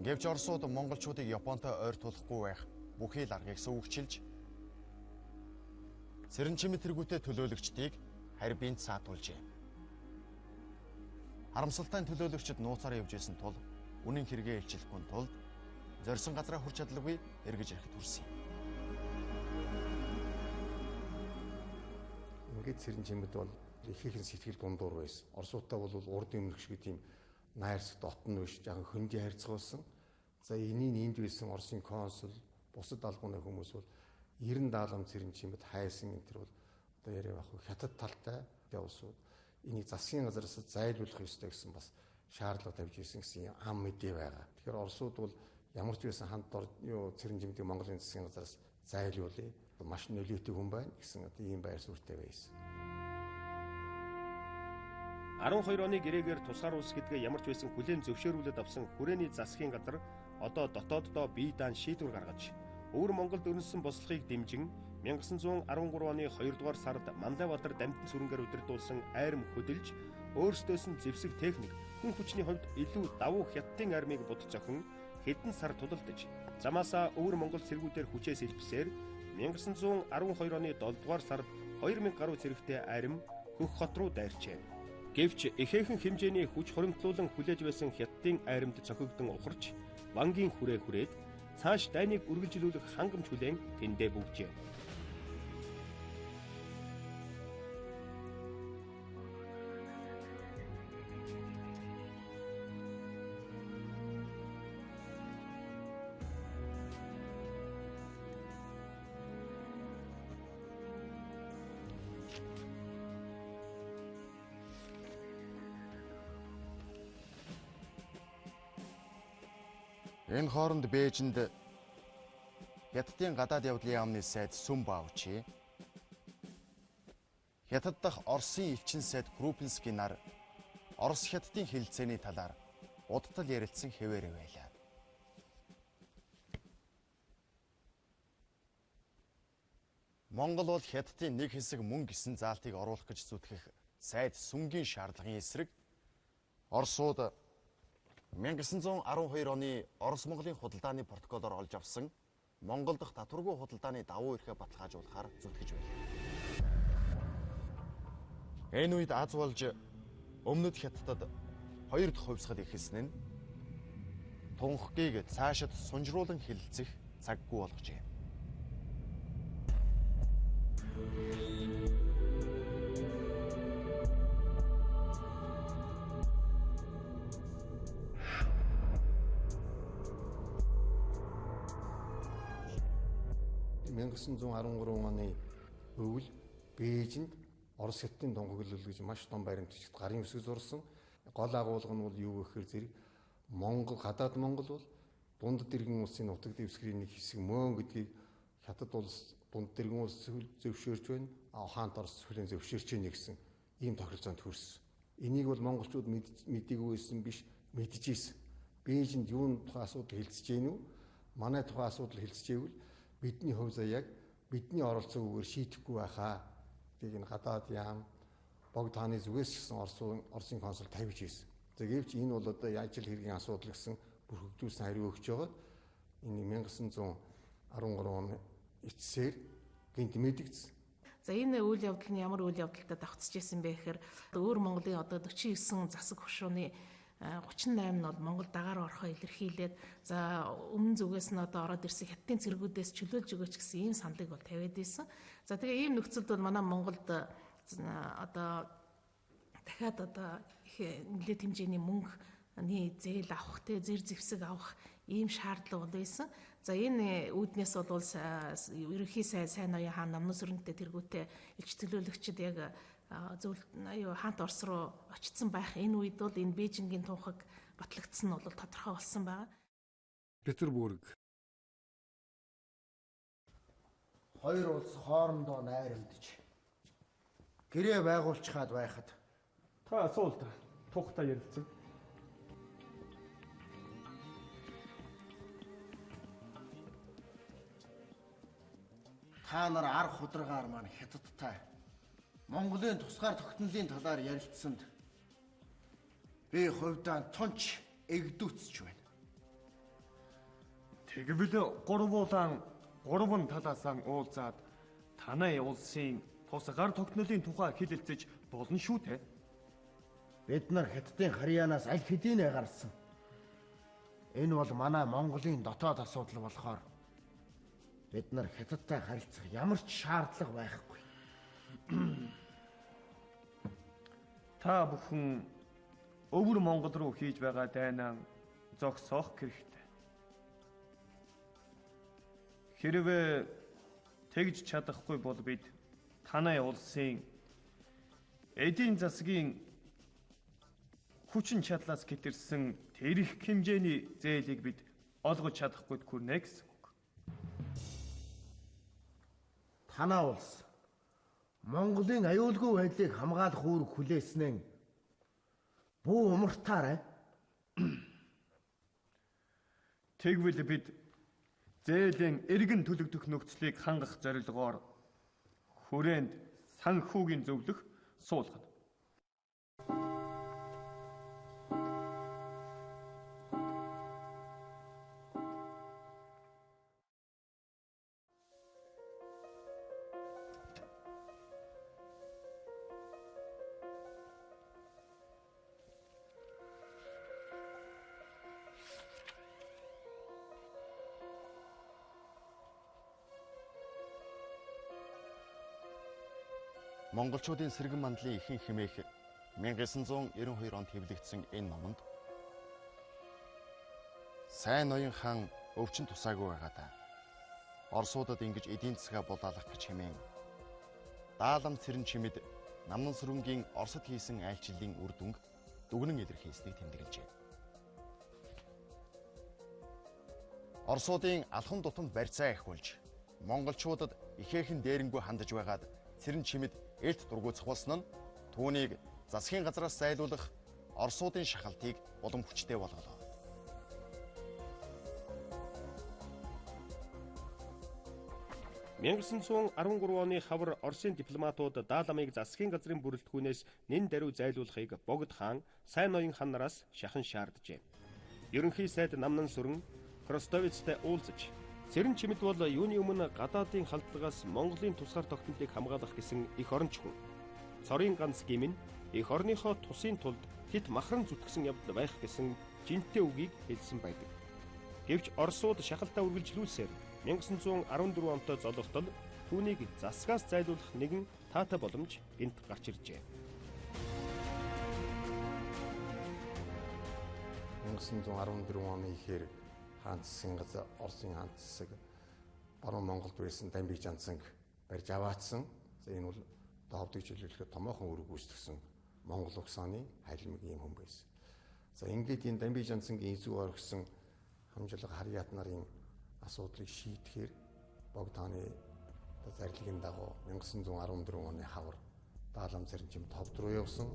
Гэвч Оросууд монголчуудыг Японтой ойртуулахгүй байх бүхий л аргыг сөвөгчилж Цэрэнчимэд тэргүүтэй төлөөлөгчдийг харьбинд саатуулжээ. Харамсалтай нь төлөөлөгчд нууцаар явж исэн тул үнэн хэрэгээ илчлэхгүй тулд зорьсон газраа хүрч чадалгүй эргэж ирэхэд хүрсэн юм. Ингээд Цэрэнчимэд бол ихээхэн сэтгэл дундуур байсан. Оросуудтай бол урд өмнөх шиг тийм найрсаг дотн биш, жаахан хөндөй харьцуулсан. За энийг энд байсан Оросын консул, бусад албаны хүмүүс бол 90 даалгам Цэрэнчимэд хайсан энэ төр бол одоо яриа байх хятад талтай улсууд энийг засгийн газараас зайлуулах ёстой гэсэн бас шаардлага тавьж ирсэн гэсэн ам мэдээ байгаа. Тэгэхээр Оросууд бол ямар ч байсан ханд Цэрэнчимэдийг Монголын засгийн газараас зайлуулъя. Маш нөлөөтэй хүн байна гэсэн одоо ийм байр суурьтай байсан. 12 оны гэрээгээр тусгаар улс гэдгээ ямар ч байсан хүлээн зөвшөөрүүлээд авсан хүрээний засгийн газар одоо дотооддоо бие даан шийдвэр гаргаж өвөр Монголд өрнөсөн бослогыг дэмжин 1913 оны 2 дугаар сард Манлайбаатар дамтан сүрэнгээр удирдуулсан айрам хөдөлж өөрсдөөс нь зэвсэг техник хүн хүчний хувьд илүү давуу хятадын армийг бод зохин хэдэн сар тулалдаж замаасаа өвөр Монгол цэргүүдээр хүчээс илбсээр 1912 оны 7 дугаар сард 2000 гаруй цэрэгтэй арим Хөх хот руу дайрчээ. Гэвч ихээхэн хэмжээний хүч хуримтлуулан хүлээж байсан хятадын айрамд цохигдон ухарч Вангийн хүрээ хүрээд цааш дайныг үргэлжлүүлэх хангамж хүлээн тэндээ бөгжээ. Энэ хооронд Бээжинд Хятадын гадаад явдлын яамны сайд Сүм Баавчи, Хятад дахь Оросын элчин сайд Крупинский нар Орос Хятадын хэлэлцээний талаар удтал ярилцсан хэвээрээ байлаа. Монгол бол Хятадын нэг хэсэг мөн гэсэн заалтыг оруулах гэж зүтгэх сайд Сүнгийн шаардлагын эсрэг Оросууд 1912 оны Орос-Монголын худалдааны протоколоор олж авсан Монгол дахь татваргүй худалдааны давуу эрхээ баталгаажуулахаар зүтгэж байлаа. Энэ үед аз болж өмнөд Хятадд хоёр дахь хувьсгал эхэлсэн нь тунхгийг цаашид сунжруулан хэлэлцэх цаггүй болгожээ. М 1913 оны өвөл Бээжинд Орос Хятадын тунхаглал гэж маш том баримтчид гарын үсэг зурсан. Гол агуулга нь бол юу гэхээр зэрэг Монгол гадаад Монгол бол дунд дэргэн улсын нутаг дэвсгэрийн нэг хэсэг мөн гэдгийг Хятад улс дунд дэргэн улс зөвшөөрч байна. Хаант Орос хүлээн зөвшөөрч байна гэсэн ийм тохиролцоонд хүрсэн. Энийг бол монголчууд мэдээгүй байсан биш, мэдчихсэн. Бээжинд юун тухай асуудал хэлцэж гэнэ үү? Манай тухай асуудал хэлцэж ивэл бидний хувь заяаг бидний оролцоогүйгээр шийдэхгүй байхаа гэдгийг энэ гадаад яам богд хааны зүгээс ч гэсэн Оросын консул тавьж ирсэн. Гэвч энэ бол одоо ажил хэргийн асуудал гэсэн бүрхэгдүүлсэн хариу өгч байгаад энэ 1913 оны эцсээр гинт мэдэгдсэн. За энэ үйл явдал нь ямар үйл явдалтай давхцаж исэн бэ гэхээр өөр Монголын одоо 49 засаг хошууны 38 нь бол Монгол дагаар орохоо илэрхийлээд за өмнө зүгээс нь одоо ороод ирсэн хятадын цэргүүдээс чөлөөлж өгөөч гэсэн ийм саналыг бол тавиад исэн. За тэгээ ийм нөхцөлд бол манай Монголд одоо дахиад одоо их нэлээд хэмжээний мөнгөний зээл авах, тэ зэр зэвсэг авах ийм шаардлага бол байсан. За энэ үүднээс бол ерөнхий сайн ноён хаан намнуу сөрөнтэй тэргүүтээ элч төлөөлөгчд яг зөв хаант Орос руу очсон байх энэ үед бол энэ Бээжингийн тунхаг батлагдсан нь бол тодорхой болсон байгаа. Петербург. Хоёр улс хоорондоо найрамдаж гэрээ байгуулчихад байхад та асуулт тухтай ярилцсан. Та нар арга хударгаар маань хятадтай Монголын тусгаар тогтнолын талаар ярилцсанд би хувьдаа тунч эгдүүцч байна. Тэгвэл гурвуулан гурван талаасаа уулзаад танай улсын тусгаар тогтнолын тухай хэлэлцэж болно шүү дээ. Бид нар хятадын харьяанаас аль хэдийнэ гарсан. Энэ бол манай Монголын дотоод асуудал болохоор бид нар хятадтай харилцах ямар ч шаардлага байхгүй. Та бүхэн өвөр Монгол руу хийж байгаа дайнаа зогсоох хэрэгтэй. Хэрвээ тэгж чадахгүй бол бид танай улсын эдийн засгийн хүчин чадлаас гэтэрсэн тэр их хэмжээний зээлийг бид олгож чадахгүйд хүрнэ гэсэн үг. Танай улс Монголын аюулгүй байдлыг хамгаалах үүрэг хүлээснээр бүү умартаарай. Тэгвэл бид зээлийн эргэн төлөгдөх нөхцөлийг хангах зорилгоор хүрээнд санхүүгийн зөвлөх суулгана. Монголчуудын сэргэн мандлын ихэнх хэмээх 1992 онд хэвлэгдсэн энэ номонд сайн ноён хаан өвчин тусаагүй байгаадаа Оросуудад ингэж эдийн засгаа булаалах гэж хэмээн Даалам цэрэн чимэд Намнан сүрэнгийн Оросд хийсэн айлчлалын үр дүнг дүгнэн илэрхийлснийг тэмдэглэжээ. Оросуудын алхам тутамд барьцаа ахиулж монголчуудад ихээхэн дээрэнгүй хандаж байгаад цэрэн чимэд элт дургуутсах болсон нь түүнийг засгийн газраас зайлуулах Оросуудын шахалтыг улам хүчтэй болголоо. Мянга 1913 оны хавар Оросын дипломатууд Даламыг засгийн газрын бүрэлдэхүүнээс нэн даруй зайлуулахыг Богд хаан сайн ноён хан нараас шахан шаарджээ. Ерөнхий сайд Намнан сүрэн Хростовицтай уулзаж Цэрэн чимэд бол юуны өмнө гадаадын халдлагаас Монголын тусгаар тогтнолыг хамгаалах гэсэн эх оронч хүн. Цорын ганц гим нь эх орныхоо тусын тулд хит махран зүтгэсэн явдал байх гэсэн жинтэй үгийг хэлсэн байдаг. Гэвч Оросууд шахалтаа үргэлжлүүлсээр 1914 онтой золготол түүнийг засгаас зайлуулах нэгэн таатай боломж гинт гарч иржээ. 1914 оны ихээр хаан засгийн газар Оросын хаан засаг баруун Монголд байсан Дамбиг Жанцанг барьж аваадсан. За энэ бол ховдыг чиглүүлэхэд томоохон үүрэг гүйцэтгэсэн Монгол угсааны халимаг ийм хүн байсан. За ингээд энэ Дамбиг Жанцангийн эзүү орхисон хамжлага харьяат нарын асуудлыг шийдэхээр Богд хааны зарлигийн дагуу 1914 оны хавар Даалам цэрэнчим товд руу явсан.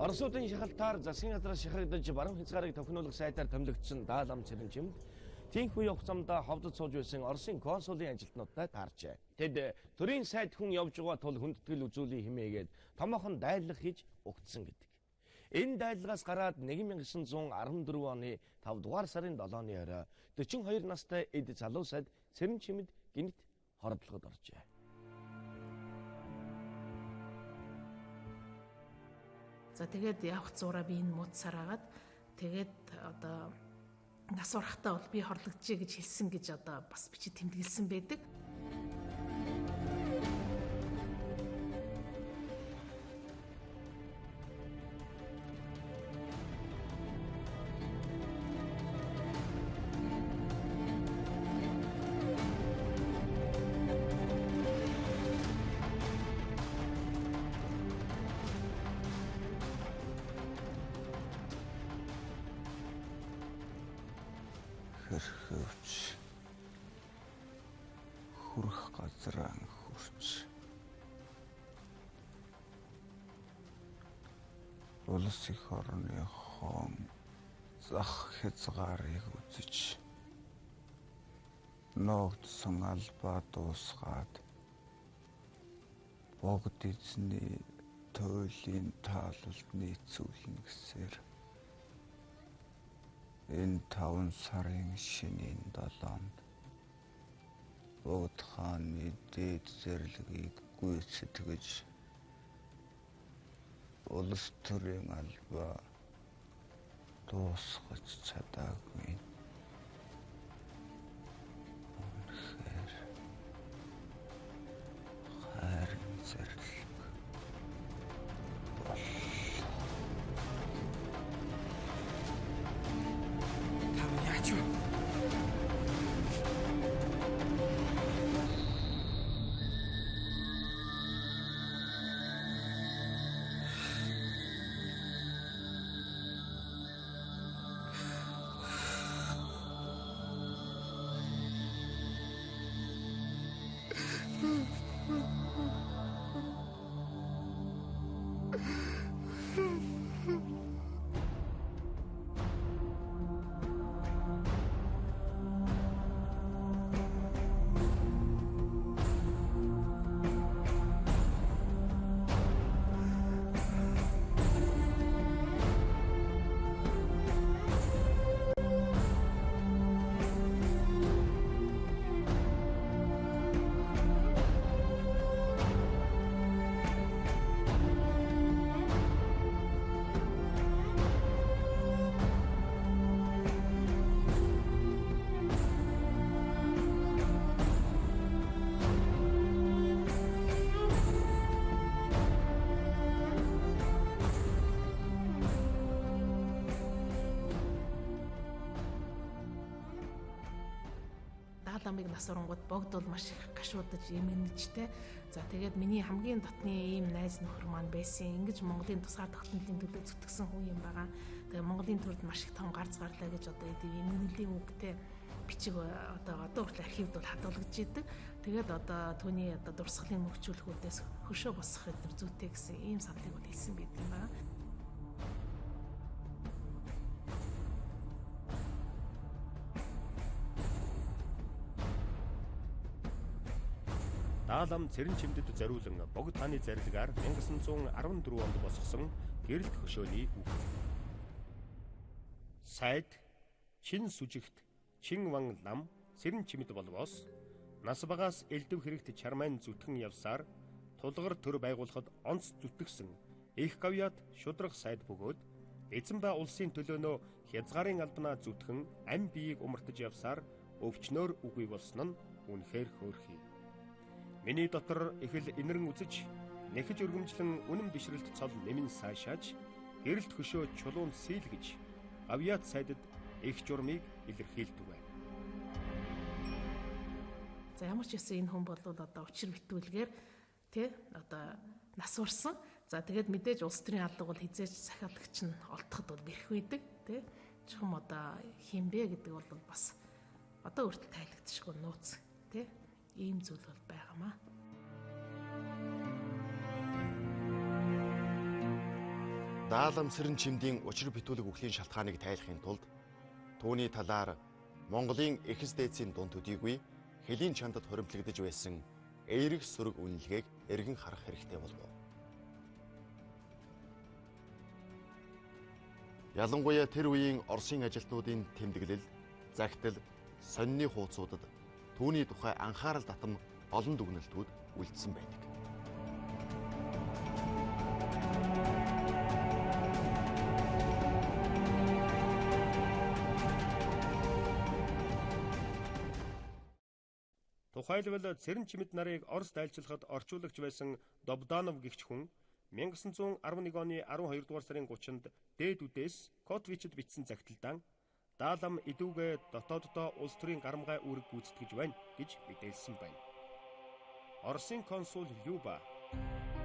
Оросуудын шахалтаар засгийн газраас шахагдаж баруун хязгаарыг тохируулах сайтаар томилогдсон Даалам цэрэнчимд тийнхүү явах замдаа ховдод сууж байсан Оросын консулын ажилтнуудтай таарчээ. Тэд төрийн сайд хүн явж байгаа тул хүндэтгэл үзүүлэх хэмээгээд томоохон дайлах хийж угтсан гэдэг. Энэ дайлагаас гараад 1914 оны 5 дугаар сарын 7-ны орой 42 настай эд залуу сайд цэрэн чимэд гинт хордлогод оржээ. За тэгээд явах зураа би энэ мууд сараагаад тэгээд одоо нас барахтаа бол би хорлогджээ гэж хэлсэн гэж одоо бас бичиж тэмдэглэсэн байдаг. Хэрхэвч хүрэх газраа хүрч улс эх орны хон зах хязгаарыг үзэж ногдсон албаа дуусгаад богд эзний туйлын таалалд нийцүүлнэ гэсээр энэ 5 сарын шинийн 7-нд Богд хааны дээд зэрлэгийг гүйцэтгэж улс төрийн албаа дуусгаж чадаагүй. Үнэхээр хайрын зэрлэг боллоо. Та яач вэ? Дааламыг нас оронгууд богд бол маш их гашуудаж эмгэнэжтэй. За тэгээд миний хамгийн дотны ийм найз нөхөр маань байсан. Ингэж Монголын тусгаар тогтнолын төлөө зүтгэсэн хүн юм байгаа. Тэгээ Монголын төрд маш их том гарц гарлаа гэж одоо эмгэнэлийн үгтэй бичиг одоо хүртэл архивд бол хадгалагдж идэг. Тэгээд одоо түүний одоо дурсгалын мөвчүүлэхүүдээс хөшөө босгох эдгээр зүйтэй гэсэн ийм саналыг бол хэлсэн байдаг юм байна. Даалам Цэрэн чимдэд зориулан Богд хааны зарилгаар 1914 онд босгосон гэрэлт хөшөөний үг. Сайд Чин сүжигт Чин ван лам Цэрэн чимэд болвоос нас багаас элдв хэрэгт чармайн зүтгэн явсаар тулгар төр байгуулахад онц зүтгэсэн их гавьяат шудраг сайд бөгөөд эзэн ба улсын төлөөнөө хязгаарын албанаа зүтгэн ам биеийг умартаж явсаар өвчнөөр үгүй болсон нь үнэхээр хөөрхий. Миний дотор их л инэрэн үзэж нэхэж өргөмжлөн үнэн бишрэлт цол нэмэн сайшааж гэрэлт хөшөө чулуунд сийлгэж гавьяат сайдад их журмыг илэрхийлдэг бай. За ямар ч байсан энэ хүн бол одоо учир битүүлгээр тий одоо нас урсан. За тэгээд мэдээж улс төрийн алга бол хизээж сахиалагч нь олдоход бол бэрх байдаг тий. Чухам одоо хин бэ гэдэг бол бас одоо хүртэл тайлагдчихгүй нууц тий. Ийм зүйл бол байгаамаа. Даалам Цэрэн чимдийн учир битүүлэг үхлийн шалтгааныг тайлахын тулд түүний талаар Монголын эхэс дээдсийн дунд төдийгүй хөлийн чандад хуримтлагдаж байсан эерэг сөрөг үнэлгээг эргэн харах хэрэгтэй болов. Ялангуяа тэр үеийн Оросын ажилтнуудын тэмдэглэл, загтал, сонины хуудсуудад түүний тухай анхаарал татам олон дүгнэлтүүд үлдсэн байдаг. Тухайлбал Цэрэн чимэд нарыг Орос дайлчлахад орчуулагч байсан Добданов гэгч хүн 1911 оны 12 дугаар сарын 30-нд дээд үдээс Котвичд бичсэн загталдаан Даалам идүүгээ дотооддоо улс төрийн гарамгай үүрэг гүйцэтгэж байна гэж мэдээлсэн байна. Оросын консул Люба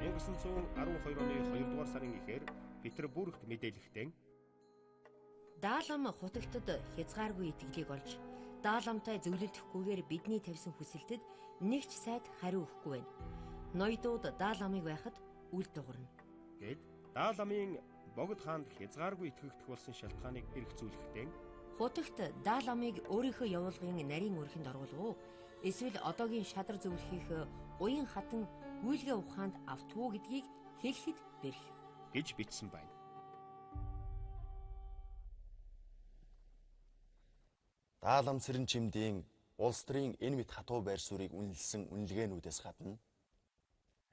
1912 оны 2 дугаар сарын ихээр Петербургт мэдээлэхдээ Даалам хутагтад хязгааргүй итгэлийг олж даалαμтай зөвлөлдөхгүйгээр бидний тавьсан хүсэлтэд нэг ч сайд хариу өгөхгүй байна. Ноёдууд дааламыг байхад үл дугарна. Гэт дааламын богд хаанд хязгааргүй итгэгдэх болсон шалтгааныг эргцүүлэхдээ хутагт дааламыг өөрийнхөө явуулгын нарийн өрхөнд оруулав уу? Эсвэл одоогийн шадар зөвлөхийнх уян хатан гүйлгээ ухаанд автв уу гэдгийг хэлэхэд бэрх гэж бичсэн байна. Даалам цэрэн чимдийн улс төрийн энэ мэт хатуу байр суурийг үнэлсэн үнэлгээнүүдээс гадна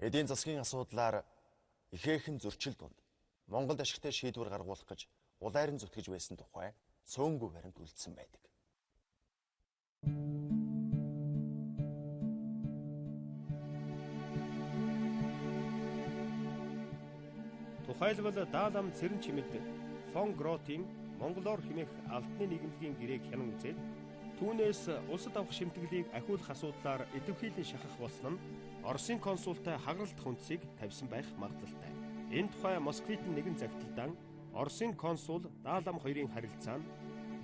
эдийн засгийн асуудлаар ихээхэн зөрчил дунд Монголд ашигтай шийдвэр гаргуулах гэж улайран зүтгэж байсан тухай цөөнгүй баримт үлдсэн байдаг. Тухайлбал Даалам цэрэн чимэд фон Гротын монголоор хэмээх алтны нийгэмлэгийн гэрээг хянан үзээд түүнээс улсад авах шимтгэлийг ахиулах асуудлаар идэвхийлэн шахах болсон нь Оросын консултай хагаралдах үндсийг тавьсан байх магадлалтай. Энэ тухай Москвит нэгэн загталдаан Оросын консул Даалам хоёрын харилцаа нь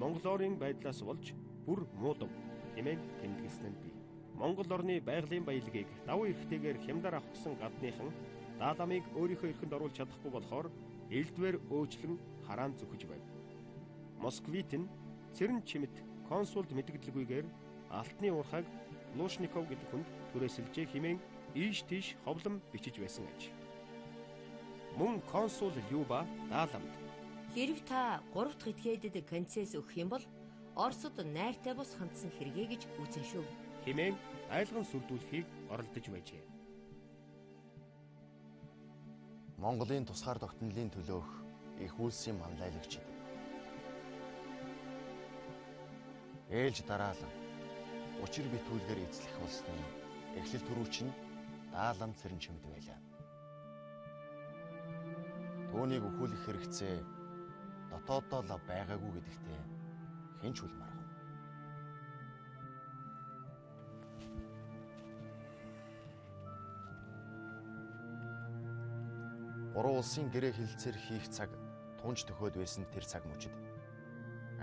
Монголорын байдлаас болж бүр муудав хэмээн тэмдэглэсэн нь бий. Монгол орны байгалийн баялагийг давуу эрхтэйгээр хямдар авах гэсэн гадныхан Даалαμыг өөрийнхөө эрхэнд оруулж чадахгүй болохоор элдвэр өөчлөн хараан зүхэж байв. Москвит нь цэрэн чимэд консулд мэдэгдэлгүйгээр алтны уурхайг Лушников гэдэг хүнд түрээсэлжээ хэмээн ийш тийш ховлон бичиж байсан аж. Мөн консул Люба Даламд хэрв та 3 дахь этгээдэд концесс өгөх юм бол Оросд найртай бус хандсан хэрэгээ гэж үзэн шүү хэмээн айлган сүрдүүлэхийг оролдож байжээ. Монголын тусгаар тогтнолын төлөөх их үйлсийн манлайлагчид ээлж дараалан учир битүүлгээр эзлэх болсны эхлэл түрүүч нь Даалам цэрэн чимэд байлаа. Түүнийг өхүүлэх хэрэгцээ дотооддоо л байгаагүй гэдэгтээ хэн ч үл маргана. Гурван улсын гэрээ хэлэлцээр хийх цаг тунж төхөөд байсан тэр цаг мөчид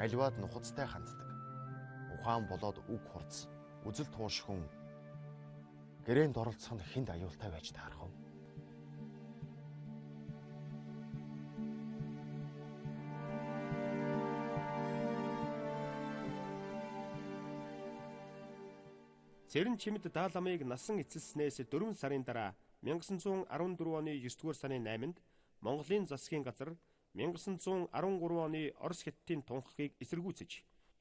аливаад нухацтай ханддаг. Ухаан болоод үг хурц, үзэл туунш хүн гэрээнд оролцох нь хүнд аюултай байж таарах вэ? Цэрэн чимэд Даалαμыг насан эцэлснээс 4 сарын дараа 1914 оны 9-р сарын 8-нд Монголын засгийн газар 1913 оны Орос Хятадын тунхагийг эсэргүүцэж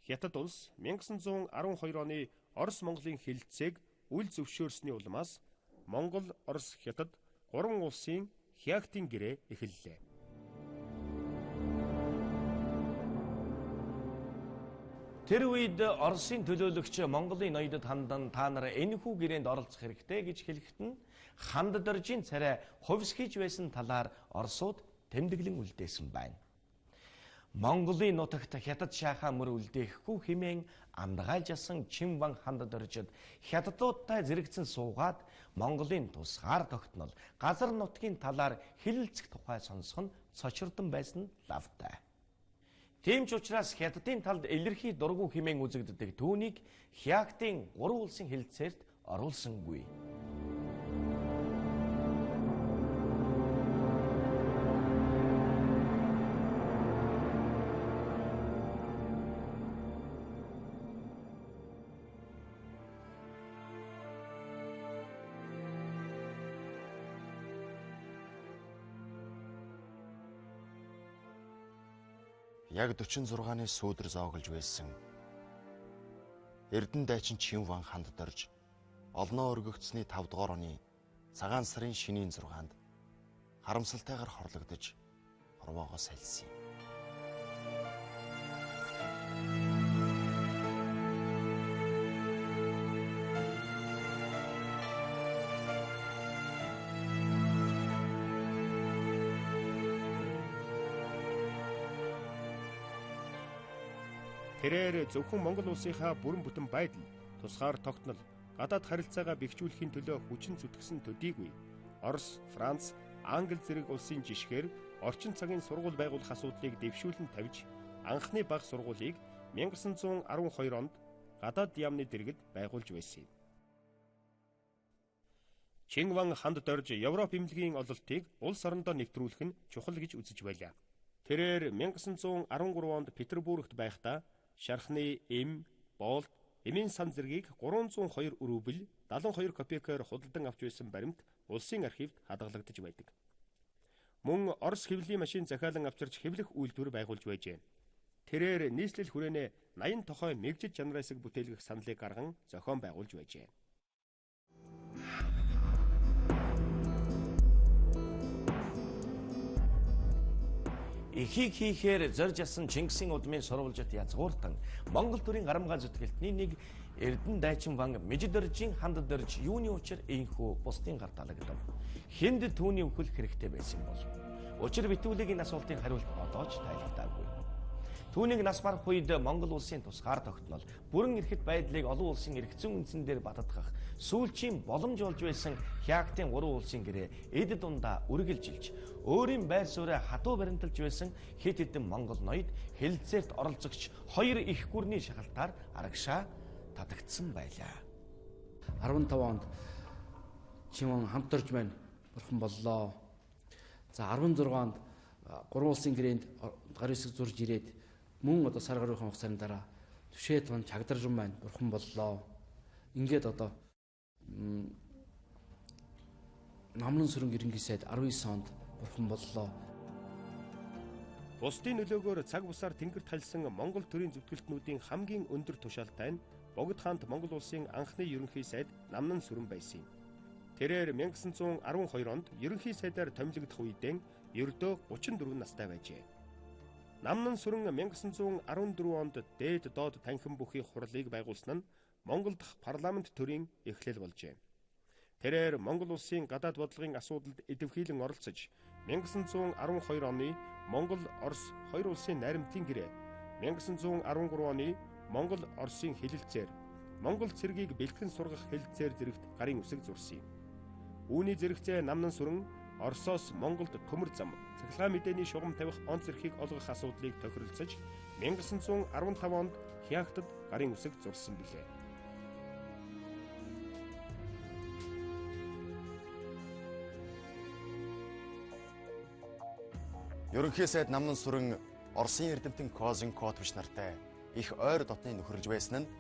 Хятад улс 1912 оны Орос Монголын хэлэлцээг үл зөвшөөрсний улмаас Монгол, Орос, Хятад гурван улсын хягтын гэрээ эхэллээ. Тэр үед Оросын төлөөлөгч Монголын ноёдод хандан та нар энэхүү гэрээнд оролцох хэрэгтэй гэж хэлэхэд нь ханд доржийн царай хувьс хийж байсан талаар Оросууд тэмдэглэн үлдээсэн байна. Монголын нутагт хятад шахаа мөр үлдээхгүй хэмээн андгайлжсан Чимван ханд доржид хятадуудтай зэрэгцэн суугаад Монголын тусгаар тогтнол газар нутгийн талаар хэлэлцэх тухай сонсох нь цочирдон байсан лавтай. Тийм ч учраас хятадын талд илэрхий дургу хэмээн үзэгддэг түүнийг Хягтын гурван улсын хэлэлцээрт оруулсангүй. Яг 46-ны сүүдэр зооглож байсан. Эрдэнэ дайчин Чимван ханд дорж олноо өргөгдсөний 5 дугаар оны цагаан сарын шинийн 6-нд харамсалтайгаар хорлогдож хорвоогоо сальсан юм. Тэрээр зөвхөн Монгол улсынхаа бүрэн бүтэн байдал, тусгаар тогтнол, гадаад харилцаагаа бэхжүүлэхийн төлөө хүчин зүтгэсэн төдийгүй Орос, Франц, Англи зэрэг улсын жишгээр орчин цагийн сургууль байгуулах асуудлыг дэвшүүлэн тавьж анхны баг сургуулийг 1912 онд гадаад яамны дэргэд байгуулж байсан юм. Чинван ханд дорж Европ эмнэлгийн ололтыг улс орондоо нэвтрүүлэх нь чухал гэж үзэж байлаа. Тэрээр 1913 онд Петербургт байхдаа шархны эм, боолд, эмийн сан зэргийг 302 рубль 72 копейкээр худалдан авч байсан баримт улсын архивд хадгалагдаж байдаг. Мөн Орос хэвлэлийн машин захиалан авчирч хэвлэх үйлдвэр байгуулж байжээ. Тэрээр нийслэл хүрээнээ 80 тохой мэгжид чанараасыг бүтээлгэх саналыг гарган зохион байгуулж байжээ. Эхийг хийхээр зорж ясан Чингисийн удмын сурвалжит язгууртан Монгол төрийн гарамгаа зүтгэлтний нэг Эрдэнэ дайчин ван Межидоржийн ханд дорж юуны учир ийхүү бусдын гар талагдав. Хүнд түүний үхэл хэрэгтэй байсан бол. Учир битүүлэг энэ асуултын хариулт одоо ч тайлбарлаагүй. Түүнийг нас барах үед Монгол улсын тусгаар тогтнол бүрэн эрхт байдлыг олон улсын эрх зүйн үндсэн дээр бататгах сүүлчийн боломж болж байсан Хягтын гурван улсын гэрээ эд дундаа үргэлжилж өөрийн байр сууриа хатуу баримталж байсан хэд хэдэн монгол ноёд хэлэлцээрт оролцогч хоёр их гүрний шахалтаар арагшаа татагдсан байлаа. 15 онд Чинван хамт орж маань бурхан боллоо. За 16 онд гурван улсын гэрээнд гар үсэг зурж ирээд мөн одоо сар гаруйхан хугацааны дараа түшээ тун чагдаржин маань бурхан боллоо. Ингээд одоо Намлан сүрэн ерөнхий сайд 19 онд бурхан боллоо. Бусдын нөлөөгөөр цаг бусаар тэнгэрт халсан Монгол төрийн зүтгэлтнүүдийн хамгийн өндөр тушаалтай нь Богд хаант Монгол улсын анхны ерөнхий сайд Намнан сүрэн байсан юм. Тэрээр 1912 онд ерөнхий сайдаар томилогдох үедээ ердөө 34 настай байжээ. Намнан сүрэн 1914 онд дээд доод танхим бүхий хурлыг байгуулсан нь Монгол дахь парламент төрийн эхлэл болжээ. Тэрээр Монгол улсын гадаад бодлогын асуудалд идэвхийлэн оролцож 1912 оны Монгол Орос хоёр улсын найрамдлын гэрээ, 1913 оны Монгол Оросын хэлэлцээр, Монгол цэргийг бэлтгэн сургах хэлэлцээр зэрэгт гарын үсэг зурсан юм. Үүний зэрэгцээ Намнан сүрэн Оросоос Монголд төмөр зам, цахилгаан мэдээний шугам тавих онц эрхийг олгох асуудлыг тохиролцож 1915 онд Хягтад гарын үсэг зурсан билээ. Ерөнхий сайд Намнан сүрэн Оросын эрдэмтэн Козин Котвич нартай их ойр дотны нөхөрлөж байсан нь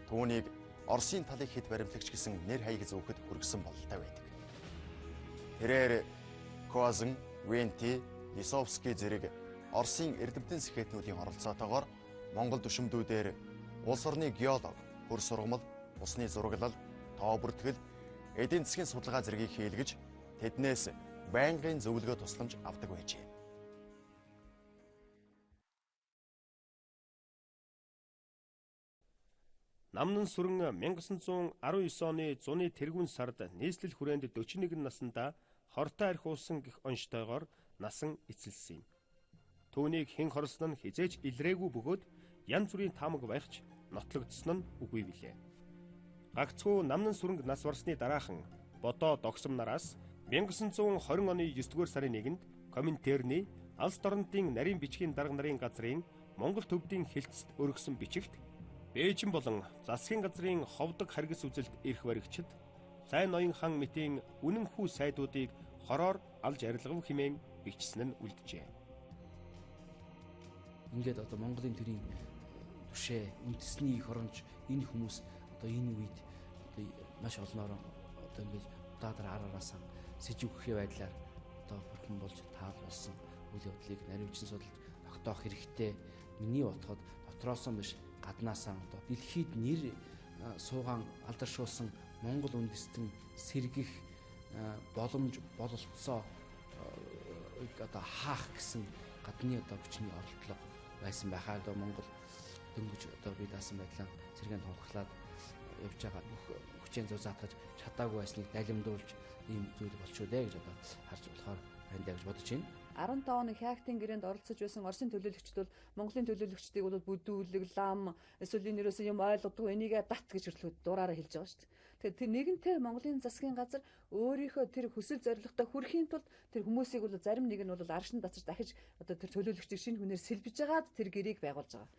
түүнийг Оросын талыг хэд баримтлагч гэсэн нэр хаяг зөөхөд хүргэсэн бололтой байдаг. Тэрээр Козин, Венти, Лисовский зэрэг Оросын эрдэмтэн сэхэтнүүдийн оролцоотойгоор Монгол дүшмдүүдээр улс орны геолог, хөр сургамал, усны зураглал, тоо бүртгэл, эдийн засгийн судалгаа зэргийг хийлгэж тэднээс байнгын зөвлөгөө тусламж авдаг байжээ. Намнан сүрэн 1919 оны зуны тэргүүн сард нийслэл хүрээнд 41 наснда хортой архиулсан гэх онцтойгоор насан эцэлсэн юм. Түүнийг хэн хорсон нь хизээж илрээгүй бөгөөд янз бүрийн таамаг байх ч нотлогдсон нь үгүй билээ. Гагцхүү Намнан сүрэнг нас барсны дараахан Бодоо догсом нараас 1920 оны 9-р сарын 1-нд Коминтерний алс дорнодын нарийн бичгийн дарга нарын газрын Монгол төвдийн хэлтсэд өргөсөн бичигт Бээжин болон засгийн газрын ховдог харгас үзэлд эрх баригчид сайн ноён хан мэтийн үнэнхүү сайдуудыг хороор алж арилгав хэмээн бичсэн нь үлджээ. Ингээд одоо Монголын төрийн түшээ үндэсний их оронч энэ хүмүүс одоо энэ үед одоо маш олноор одоо ингээд удаадар ар араасаа сэжиг өгөх байдлаар одоо бурхан болж таал болсон үйл явдлыг наривчин судалж тогтоох хэрэгтэй. Миний бодоход дотроосоо биш гаднаасаа одоо дэлхийд нэр суугаан алдаршуулсан Монгол үндэстэн сэргих боломж бололцоо одоо хаах гэсэн гадны одоо хүчний оролдлого байсан байхаа. Одоо Монгол дөнгөж одоо бие даасан байдлаа сэргээн тунхаглаад явж байгаа бүх хүчээ зүү заатгаж чадаагүй байсныг далимдуулж ийм зүйл болчихоо дээ гэж одоо харж болохоор байна даа гэж бодож байна. 15 оны Хягтын гэрээнд оролцож байсан Оросын төлөөлөгчд бол Монголын төлөөлөгчдийг бол бүдүүлэг, лам эсвэл энэ ерөөсөө юм ойлгодгүй энийгээ дат гэж хөрлөхөд дураараа хэлж байгаа шүү дээ. Тэгэхээр тэр нэгэнтээ Монголын засгийн газар өөрийнхөө тэр хүсэл зорилготой хүрэхийн тулд тэр хүмүүсийг бол зарим нэг нь бол аршин татаж дахиж одоо тэр төлөөлөгчдийг шинэ хүнээр сэлбэж байгаад тэр гэрээг байгуулж байгаа.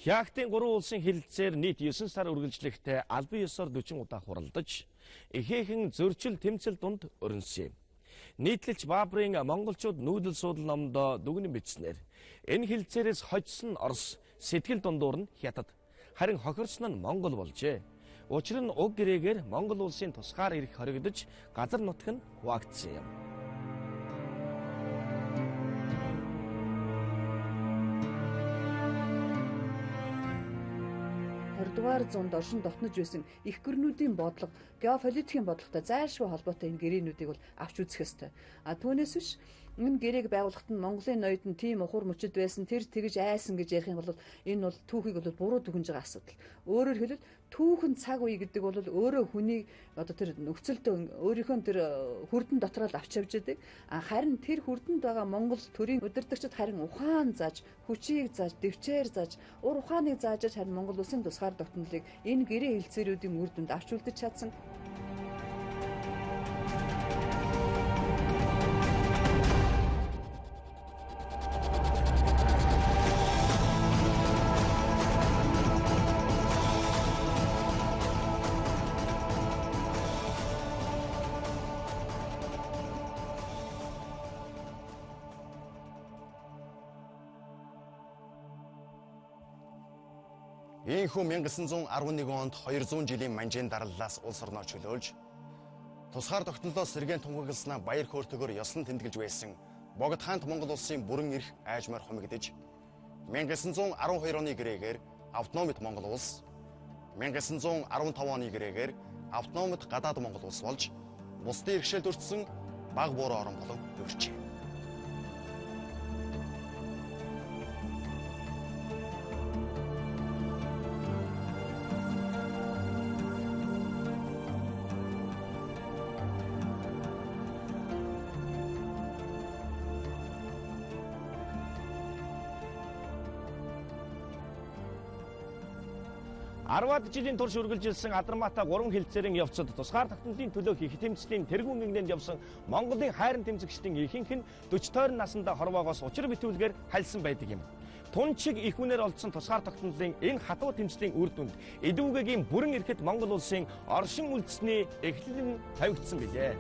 Хягтын 3 улсын хэлэлцээр нийт 9 сар үргэлжлэхдээ албан ёсоор 40 удаа хуралдаж ихээхэн зөрчил тэмцэл дунд өрнөсөн юм. Нийтлэлч Баабрын монголчууд нүүдэл суудал номдоо дүгнэн бичснээр энэ хэлэлцээрээс хожсон нь Орос, сэтгэл дундуур нь Хятад, харин хохирсон нь Монгол болжээ. Учир нь уг гэрээгээр Монгол улсын тусгаар эрх хоригдож газар нутг нь хуваагдсан юм. Дугаар зуунд оршин дотнож байсан их гүрнүүдийн бодлого, геополитикийн бодлоготой зайлшгүй холбоотой энэ гэрээнүүдийг бол авч үзэх ёстой. А түүнээс биш энэ гэрээг байгуулахад нь Монголын ноёд нь тийм ухуур мөчөд байсан, тэр тэгж айсан гэж ярих юм бол энэ бол түүхийг бол буруу дүгнж байгаа асуудал. Өөрөөр хэлбэл түүхэн цаг үе гэдэг бол өөрөө хүний одоо тэр нөхцөлдөө өөрийнхөө тэр хүрдэн дотроо л авч явж байдаг. А харин тэр хүрдэнд байгаа Монгол төрийн удирдагчид харин ухаан зааж, хүчийг зааж, дэвчээр зааж, ур ухааныг зааж харин Монгол улсын тусгаар тогтнолыг энэ гэрээ хэлцээрүүдийн үр дүнд авч үлдэж чадсан. Ийхүү 1911 онд 200 жилийн манжийн дарлалаас улс орноо чөлөөлж тусгаар тогтнолоос сэргээн тунхагласнаа баяр хөөртэйгээр ёслон тэмдэглэж байсан Богд хаант Монгол улсын бүрэн эрх айжмаар хумигдэж 1912 оны гэрээгээр автономит Монгол улс, 1915 оны гэрээгээр автономит гадаад Монгол улс болж бусдын иргэшээлд өртсөн баг буурай орон болон хувирчээ. Арваад жилийн турш үргэлжилсэн Адармаатай 3 хэлцээрийн явцад тусгаар тогтнолын төлөөх их тэмцлийн тэргүүн гингэнд явсан Монголын хайран тэмцэгчдийн ихэнх нь 40 тойрон насандаа хорвоогоос учир битүүлгээр хальсан байдаг юм. Тун чиг их үнээр олдсон тусгаар тогтнолын энэ хатуу тэмцлийн үр дүнд эдүүгэгийн бүрэн эрхэд Монгол улсын оршин үлдсэний эхлэл нь тавигдсан билээ.